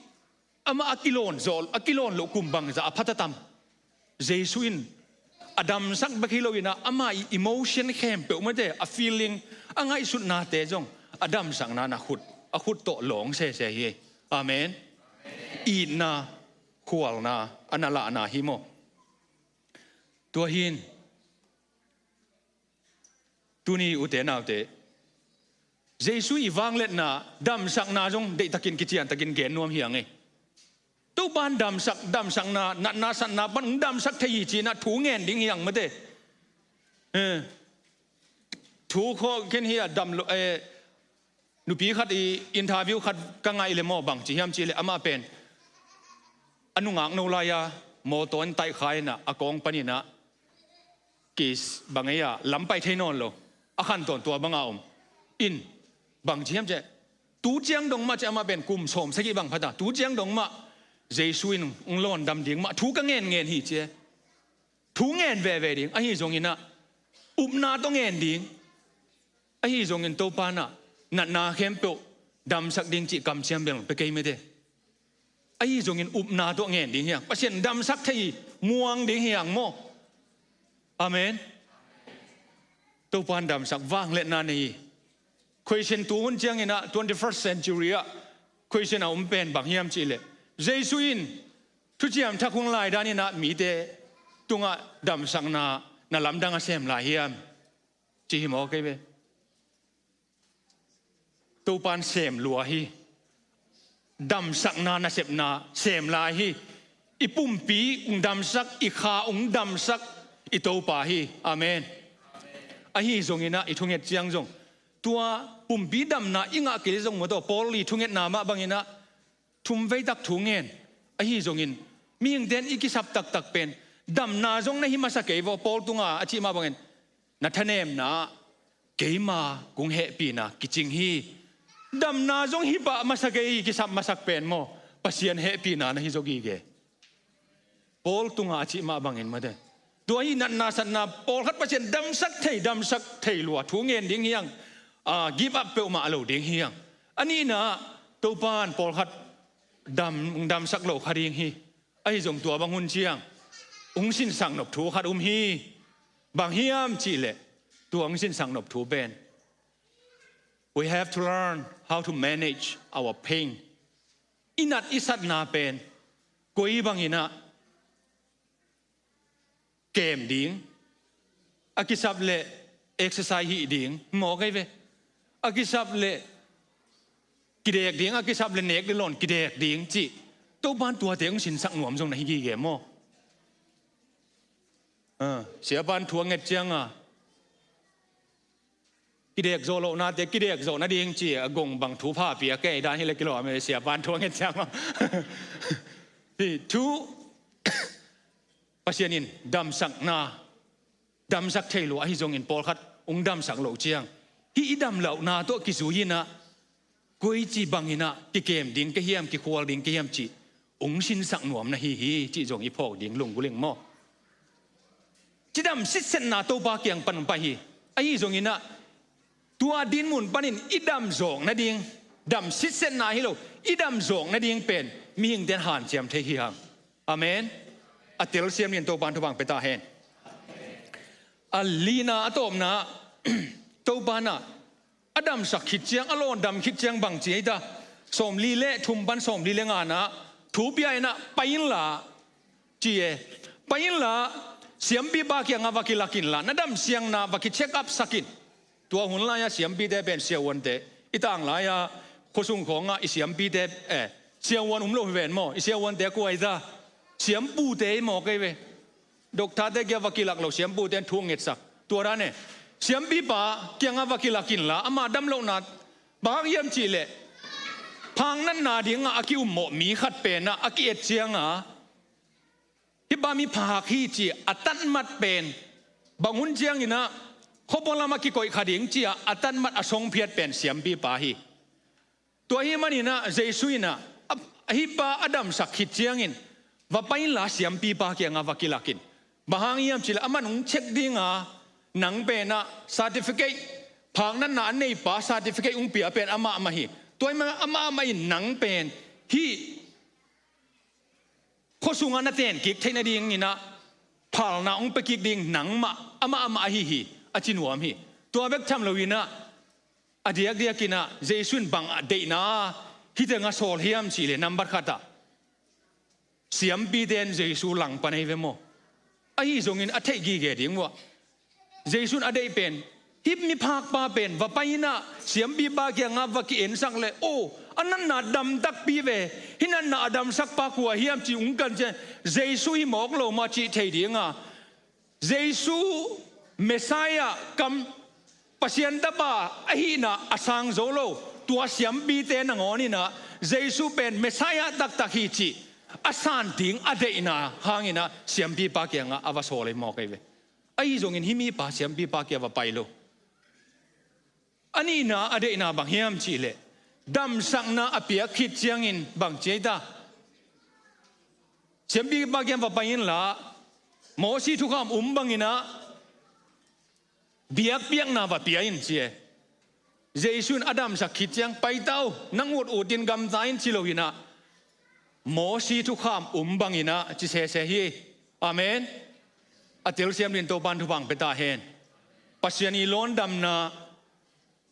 amah a kilawn zawh, a kilawn loh kum bangzah a pha ta tam? Jesu in a damsak bek hi loinah ama i emotion khempeuh mate, a feeling, a ngaihsutnate zong a damsakna na khut, a khut tawh lawng sese hi. Amen. Itna, khualna a na lahna hi maw? Tua hin tuni ute naute, Jesu i vangliatna, damsakna zong deihtakin kiciantakin gen nuam hi ang ei. Topan damsak, damsakna, natna satna pan hong damsak thei hi cinah thu ngen ding hi ang mate. Eh, thu khaw ken hi a dam lo, eh, nupi khat i interview khat ka ngaih le maw bang ci hiam cih leh amah pen a nungak no lai-a mawtaw in taihkha inah a kawng paninah kis bang ei a lam pai thei nawn lo, a khan tawn tua banga om in bang ci hiam cih tu ciang dong mah ci amah pen kum sawm sagih bang phata tu ciang dong mah Jesu in hong lawndam ding mah thu ka ngen ngen hi ci e. Thu ngen veve ding ahi zonginah upna tawh ngen ding. Ahi zongin Topa inah natna khempeuh damsak ding cih kamciam bel pia kei mete. Ahi zongin upna tawh ngen ding hi hang. Pasian damsak thei hi, muang ding hi hang maw? Amen. Topa in damsak vangliatna nei hi. Question tu hun cianginah twenty-first century ah question a um pen bang hiam cihleh Jesu in thuciam thak hung lai daninah mite tungah damsakna na lamdang a sem lai hiam? Ci hi maw kei ve. Topa in sem lua hi. Damsakna nasepna sem lai hi. I pumpi hong damsak, i kha hong damsak i Topa hi. Amen. Ahi zonginah i thunget ciang zong tua pumpi damna i ngah kei zong maw, tua Paul i thungetna mah banginah thum veitak thu ngen. Ahi zongin mihingte in i kisap taktak pen damna zong na hi masa kei vaw, Paul tunga a cih mah bangin na thanemna ah keima kong hehpihna kicing hi. Damna zong hi pah masa kei, kisap masak pen maw, Pasian hehpihna na hi zaw gige. Paul tunga a cih mah bangin mate. Tua hi natna satna pawlkhat Pasian damsak thei, damsak thei lua thu ngen ding hi hang. Ah, give up peuhmah a lo ding hi hang. A nihna ah Topa in pawlkhat dam, damsak lo kha ding hi. Ahi zong tua bang hun ciang hong sinsak nop thu khat um hi. Bang hiam cihleh tua hong sinsak nop thu pen we have to learn how to manage our pain. I nat i satna pen koi banginah kem ding, a kisap leh exercise hih ding maw kei ve. A kisap leh kidek ding, a kisap leh nek le lawn kidek ding cih Topa in tuate hong sinsak nuam zong na hi gige maw? Ah, Siapa in thu a nget cianga kidek zawh lohnate kidek zawh nading ci a gong bang thu pha pia kei dan hileh kilawm e, Siapa in thu a nget cianga. Hi thu Pasian in damsakna damsak thei lo ahi zongin pawlkhat hong damsak loh ciang, hih i damlohna tawh kizui inah koici banginah kikem ding ka hiam, kikhual ding ka hiam cih hong sinsak nuam na hi hi cih zong i phawk ding lunggulh ing maw? Cidam sitsetna Topa kiang pan hong pai hi. Ahi zonginah tua dinmun panin i dam zawk nading, dam sitsetna hi lo, i dam zawk nading pen mihingte in hanciam thei hi hang. Amen. A telsiam dingin Topa in thupha pia ta hen. A lina a tawpna Topa inah a damsak khit ciang, a lawndam khit ciang bang ci ei ta? Sawmli le thum pan sawmli le ngana thu pia inah pai inla ci e. Pai inla siampipa kiangah va kilak inla na damsiangna va ki-check up sak in. Tua hun lai-a siampite pen siavuante, i tang lai-a khuasung khawngah i siampite, eh, siavuan um lo hi ven maw, i siavuante kua hi ta? Siampute hi maw kei ve. Doktate kiangah va kilak lo, siampute in thu ngetsak. Tua dan e, siampipa kiangah va kilak inla ama damlohna bang hang hiam cihleh, phaknatna dingah a ki-ummawh mi khat penah a ki-et cianga, hih pa mi phak hi ci a tatmat pen bang hun cianginah khuapua lamah kikoih kha ding ci-a a tatmat a songphiat pen siampipa hi. Tua hi maninah Jesu inah a, a hih pa a damsak khit ciangin va pai inla siampipa kiangah va kilak in. Bang hang hiam cihleh aman hong check dinga nang penah certificate, phaknatna a neipa certificate hong pia pen amah mah hi. Tua hi man amah mah in nang pen hih khuasungah na tenkik theih nadinginah phalna hong pia kik ding nangmah, amah amah ahi hi, a ci nuam hi. Tua bek tham loinah a diakdiakinah Jesu in bang a deihna hih tengah sawl hiam cihleh nambat khatah siampite in Jesu langpan ei ve maw? Ahi zongin a theih gige ding uh ah Jesu in a deih pen hih miphakpa pen va pai inah siampipa kiangah va ki-ensak leh, aw, a natna dam takpi ve, hih natna a damsakpa kua hiam cih hong kan ciang Jesu hi mawk lo mah cih thei dinga, Jesu Messiah kam, Pasian tapa ahihna a sang zo lo tua siampite nangawninah Jesu pen Messiah taktak hi cih a san ding a deihna hanginah siampipa kiangah a va sawl ei mawk ei ve. Ahi zongin hih mipa siampipa kiangah va pai lo. A nihna a deihna bang hiam cihleh damsakna a piak khit ciangin bang ci ei ta? Siampipa kiang va pai inla Mawsi thukham um banginah biakpiakna va pia in ci e. Jesu in a damsak khit ciang pai ta uh, nang ut utin gamta in ci loinah Mawsi thukham um banginah ci sese hi. Amen. A telsiam dingin Topa in thupha pia ta hen. Pasian i lawndamna,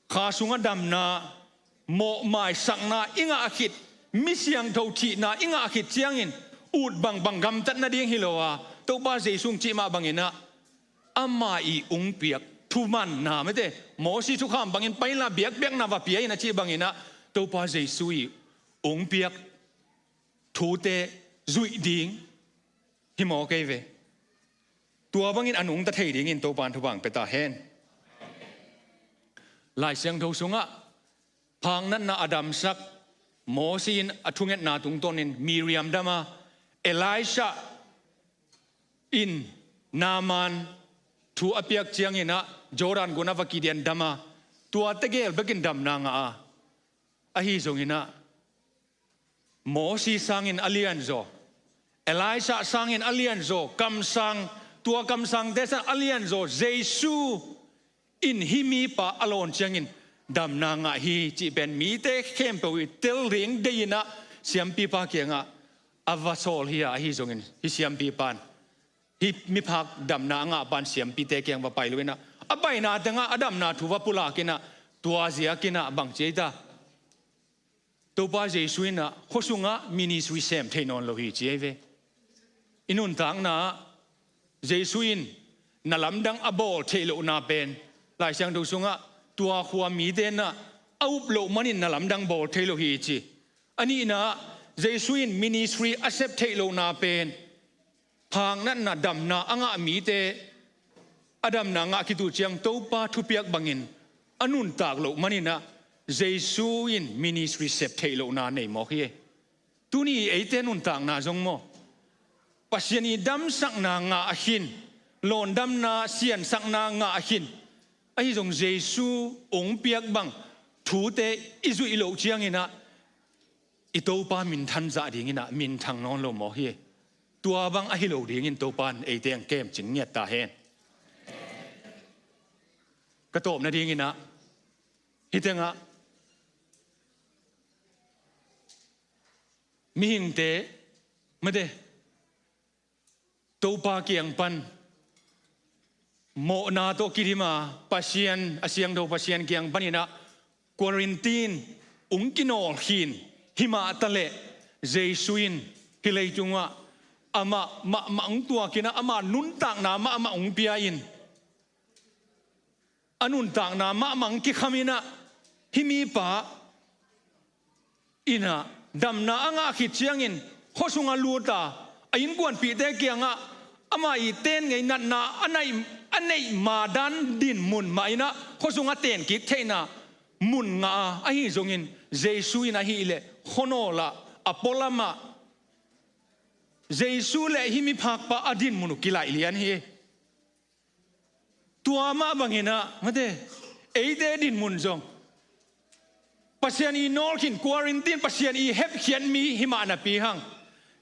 kha sungah damna, mawhmaisakna i ngah khit, mi siangtho thihna i ngah khit ciangin ut bangbang gamtat nading hi lo a, Topa Jesu hong cih mah banginah ama i hong piak thumanna mete, Mawsi thukham bangin pai inla biakpiakna va pia in a cih banginah Topa Jesu i hong piak thute zuih ding hi mawk ei ve. Tua bangin a nungta thei dingin Topa in thupha pia ta hen. Lai Siangtho sungah phaknatna a damsak Mawsi in a thungetna tungtawnin Miriam dam a, Elisha in Naaman thu a piak cianginah Jordan gunah va kidian dam a, tua tegel bekin damna ngah a, ahi zonginah Mawsi sangin a lianzaw, Elisha sangin a lianzaw, kamsang, tua kamsangte sangin a lianzaw Jesu in hih mipa a lawn ciangin damna ngah hi cih pen mite khempeuh i tel ding deihinah siampipa kiangah a va sawl hi a, ahi zongin hih siampipa in hih miphak damna a ngahpa in siampite kiang va pai loinah a paina tengah a damna thu va pulakinah tua ziakinah bang ci ei ta? Topa Jesu inah khuasungah ministry sem thei nawn lo hi ci ei ve. I nuntakna ah Jesu in na lamdang a bawl theih lohna pen Lai Siangtho sungah tua khua mite inah a up loh manin na lamdang bawl thei lo hi ci. A nihna ah Jesu in ministry a sep theih lohna pen phaknatna damna a ngah mite a damna ngah khit uh ciang Topa thupiak bangin a nuntak loh maninah Jesu in ministry sep theih lohna nei mawk hi. Tuni eite nuntakna zong maw, Pasian i damsakna ngah a khin, lawndamna siansakna ngah a khin. Ahi zong Jesu ong piak bang thute i zuih loh cianginah i Topa minthan zah dinginah minthang nawn lo mawk hi. Tua bang ahi lo dingin Topa in eite ang kemcing ngiat ta hen. Ka tawpna dinginah hih tengah mihingte, mate, Topa kiang pan mawhna tawh kidima Pasian, a siangtho Pasian kiang paninah quarantine ung kinawl khin himah taleh Jesu in hih leitungah amah mahmah ung tuakinah ama nuntakna mahmah ung pia-in a nuntakna mahmah kikhaminah hih mipa innah damna a ngah khit ciangin khuasungah luta a innkuanpihte kiangah ama i ten ngei natna a neih, a neih madan dinmun mah innah khuasungah tenkik theihna mun ngah a, ahi zongin Jesu in ahileh khuanawlah a pualamah Jesu le hih miphakpa a dinmun uh kilaih lian hi. Tua mah banginah mate, eite dinmun zong Pasian i nawlkhin quarantine, Pasian i hepkhiat mi himah napi hang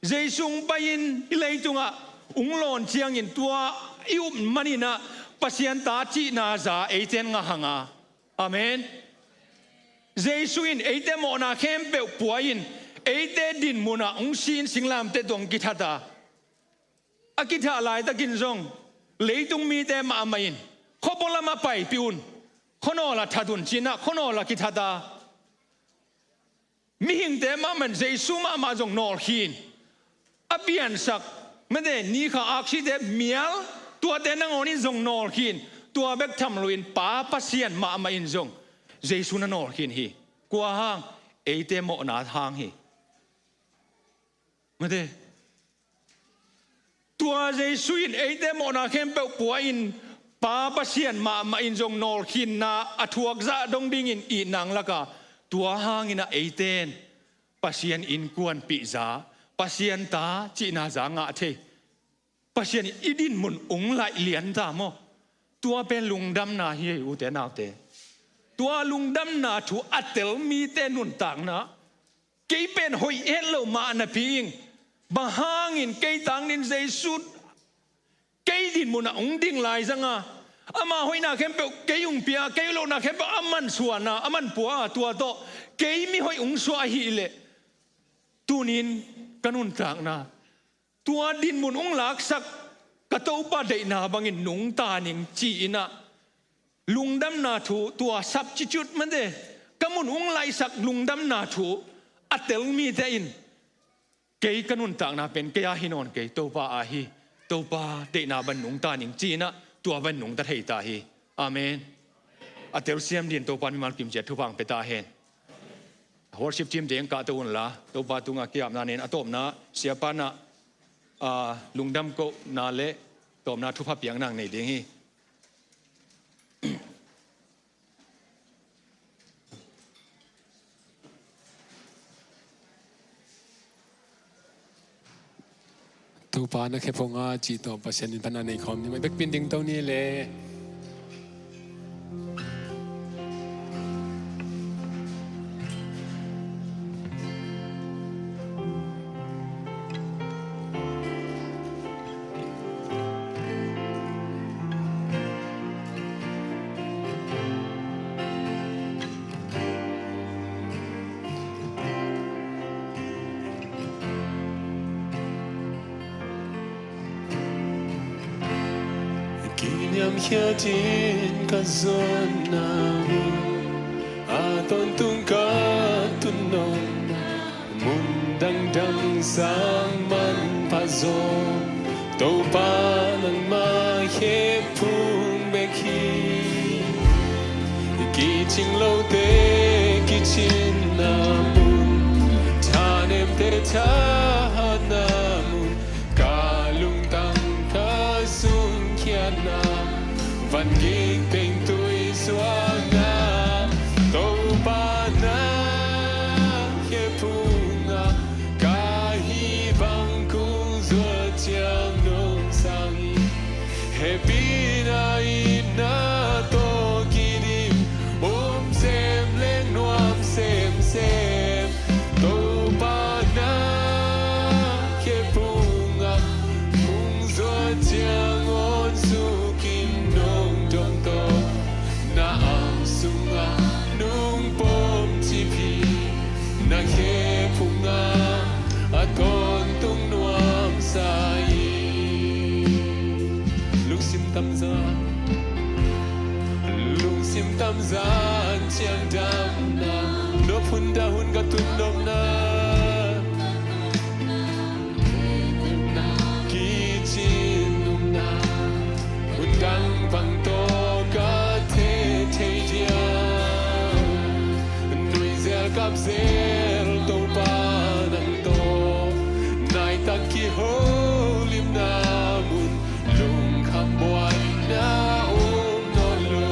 Jesu ung pai-in hih leitungah ung lawn ciangin tua i up maninah Pasian ta cihna za eite in ngah hanga. Amen. Jesu in eite mawhna khempeuh pua-in eite dinmunah ung sin singlamteh tungah kithata. A kithah laitakin zong leitung mite mahmah in khuapua lamah paipih un, khuanawl ah that un cinah khuanawl ah kithata. Mihingte mahmah in Jesu mahmah zong nawlkhin. A piansak mate, ni kha aksite mial, tuate nangawn in zong nawlkhin. Tua bek tham loin Pa Pasian mahmah in zong Jesu na nawlkhin hi. Kua hang? Eite mawhna hang hi. Mate, tua Jesu in eite mawhna khempeuh pua-in Pa Pasian mahmah in zong nawlkhinna a thuak zah dong dingin itna laka, tua hanginah eite in Pasian innkuanpih za, Pasian ta cihna za ngah thei. Pasian i dinmun ung laih lian ta maw? Tua pen lungdamna hi ei, ute naute. Tua lungdamna thu a tel mite nuntakna kei pen hoih het lo mah napi-in, bang hangin kei tangin Jesu kei dinmunah ung ding lai zanga, ama hoihna khempeuh kei ung pia, kei lohna khempeuh a man suana, a man pua a, tua tawh kei mihoih ung suah ahileh tunin ka nuntakna tua dinmun ung laksak ka Topa deihna bangin nungta ning ci-inah lungdamna thu, tua substitute mate, ka mun ung laihsak lungdamna thu a tel mite in kei ka nuntakna pen kei a hi nawn kei, Topa a hi, Topa deihna ban nungta ning ci-inah tua ban nungta thei ta hi. Amen. A telsiam din Topa mimal kimciat thupha ong pia ta hen. Worship team teng kahto unla, Topa tungah ki-apna nei-in a tawpna siapa in ah, lungdam kohna le tawpna thupha piakna nei ding hi. Topa na khe pho nga cih tawh Pasian min phatna nei khawm ni. Mai bekpin ding to ni le. Kiniamkhiatin ka zuanna mun, a tawntung ka tun nopna mun dangdang sang manpha zaw, Topa nangmah khe phung bek hi. Kicing lote kicinna mun, thanemte thahatna mun, ka lungtang ka sungkhiatna, van gik teng tui suakna, Topa Zan ciang damna, nop hun dah hun ka tun nopna, kicin nopna, hun dang bang tawh ka thei thei diam. Nuizel kapzel Topa nang tawh, naitak kiholimna mun, lungkham buaina um nawn lo,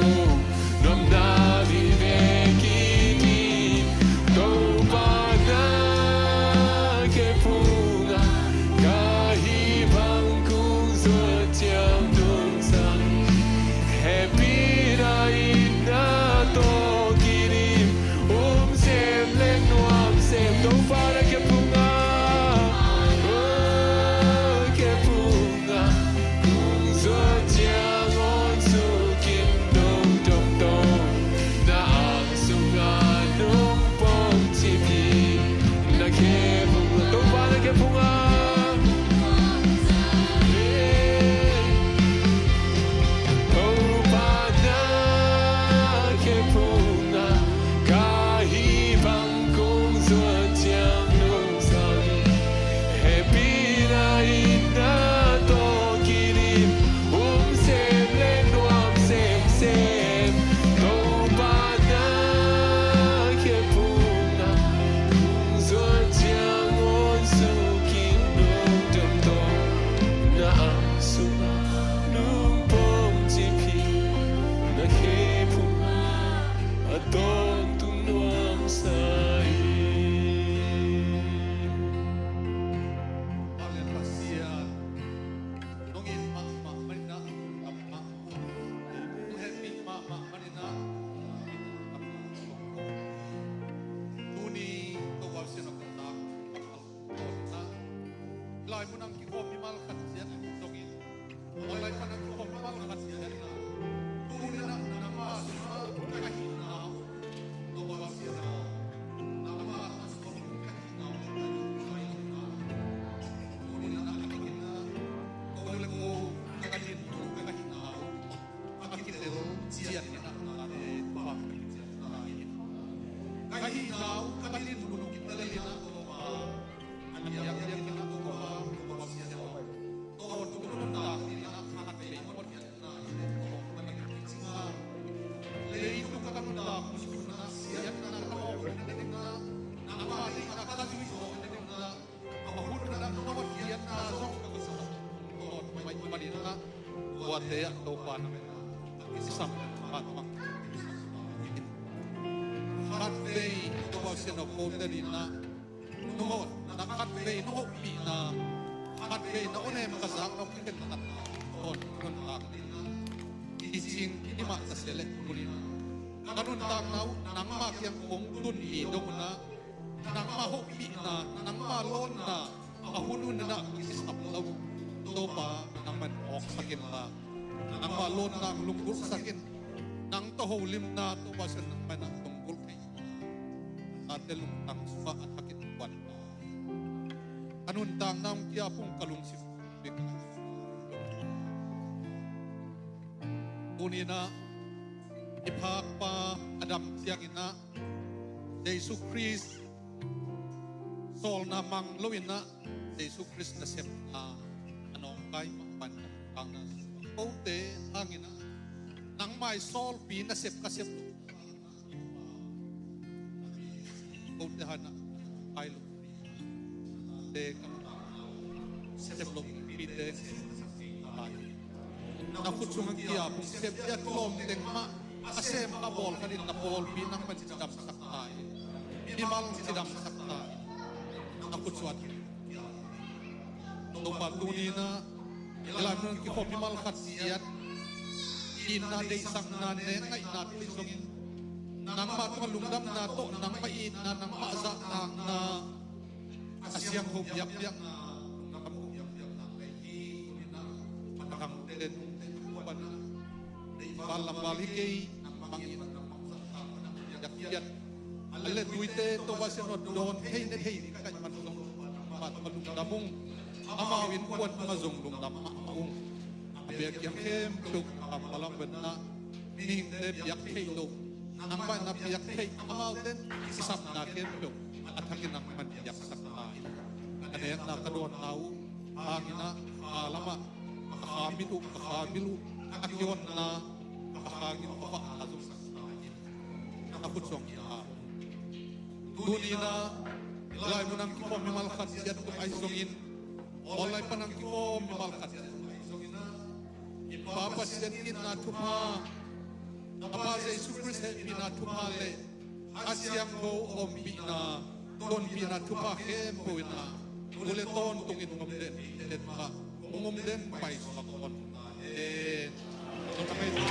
nuamna vive kidim. Topa na khe phungah ka hih bang kong zuat ciang nong sang, hehpihna itna tawh kidim, um sem le nuam sem. Topa na khe phungah, oh, khe phungah kong zuat ciang ngawn suk in, nong tomtom na ang sungah nong pom cip hi. Na khe phungah, Topa na khe phungah, eh, Topa na khe phungah ka hih bang kong zuat ciang nong sang, hehpihna itna tawh kidim, um sem le nuam semsem. Topa na khe phungah kong zuat ciang ngawn suk in, nong tomtom na ang sungah nong pom cip hi. Na khe phungah a tawntung nuamsa hi. Amen. Pasian, nong it mahmah manin ah, nong hehpih mahmah manin ah, tuni Topa Pasian, a kong nak, a kong nak, lai mun ah kikhawm mimal khat ciat zongin, lai pan ah kikhawm mimal khat ciat in ah, tuni in ah nangmah sungah ka hihna uh, Topa Pasian aw, nangmah sungah ka hihna uh, tuni in ah ka hihna, ko le ko ka hihna uh, a kitel ciat in ah, Topa, ka hihna uh ka hihna uh kitel in ah, Topa, a diakdiak in ah, Topa, Topa Pasian aw, tawntung nuntak in ah, khatvei mawk hiatna in ah, Topa, ka hihna uh kicing a, leitung ka nuntak hun sung ah siatna ka hawm nading ah, nangmah deihna ka zui zawh nading ah, a hun ah nangmah hiatna zong ka kisa, Topa, mai manin ah, tuate ah Topa nang kisam khat bang. Khatvei Topa Pasian aw, kote in ah nong hawh, na khatvei nong hopihna, khatvei na awnem ka zakna uh ka khen khat tawn nuntak in ah, i cing i mah ta se leh, tuni in ah ka nuntakna uh nangmah kiang kong tun ni dong un ah, nangmah hopihna, nangmah lawnna a hun hun in ah kisap lo, Topa, nangman mawksak in la, nangmah lawnna lunggulhsak in, nang tawh holimna, Topa Pasian, nangman ah lunggulh thei in, tate lungtang sungah a thakin kuan, a nuntakna hong kiap ung, ka lungsim bek. Tuni in ah i phakpa a dam ciangin ah, Jesu Khrist sawlna mang lo in ah, Jesu Khrist nasepna a nawngkai mah pan ka nuntakna, kote hangin ah nangmah i sawlpi nasep ka sep lo, kote hangin ah kai lo te ka nuntakna sep lo pite na khut sungah kiap ung, sep dia kilawm teng mah a sem a bawl khat in na pawlpi nangman cidamsak ta in, mimal cidamsak ta in, na khut sungah kiap ung. Topa, tuni in ah i lai mun ah kikhawm mimal khat ciat, itna, deihsakna, nek ngaihna thei zongin, nangmah tungah lungdamna tawh nangmah itna, nangmah zahtakna, a siangtho biakpiakna, lungdam biakpiakna ngei hi. Tuni in ah a dangte nungte thu pan ah, deih val lam val hi kei, nangmah itna, nangmah zahtakna, nangmah biakpiak, a le tuite, Topa Pasian aw, dawn thei ne thei ka hih man zong, nangmah tungah lungdam ung. Amau innkuan tungah zong lungdam mahmah ung. A biakpiak khempeuh kammal ah ong ven in ah, mihingte biak theih loh, nangmah in na piak thei amaute' kisapna khempeuh a thakin nangman piaksak ta in. Ka nekna ka dawnna uh hangin ah, kha lamah ka kha mit uh, ka kha bil uh, a kihonna ka kha gin ka pah a zongsak ta in. Na khut zong hi a. Tuni in ah laimun ah kikhawm mimal khat ciat tuk ahi zongin, online pan ah kikhawm mimal khat ciat tuk ahi zongin ah, i Pa Pasian itna thupha, Tapa Jesu Khrist hehpihna thupha le a siangtho ompihna, tonpihna thupha khempeuh in ah tu le tawntungin hong om den, den mah, hong om den pai suak on. Amen.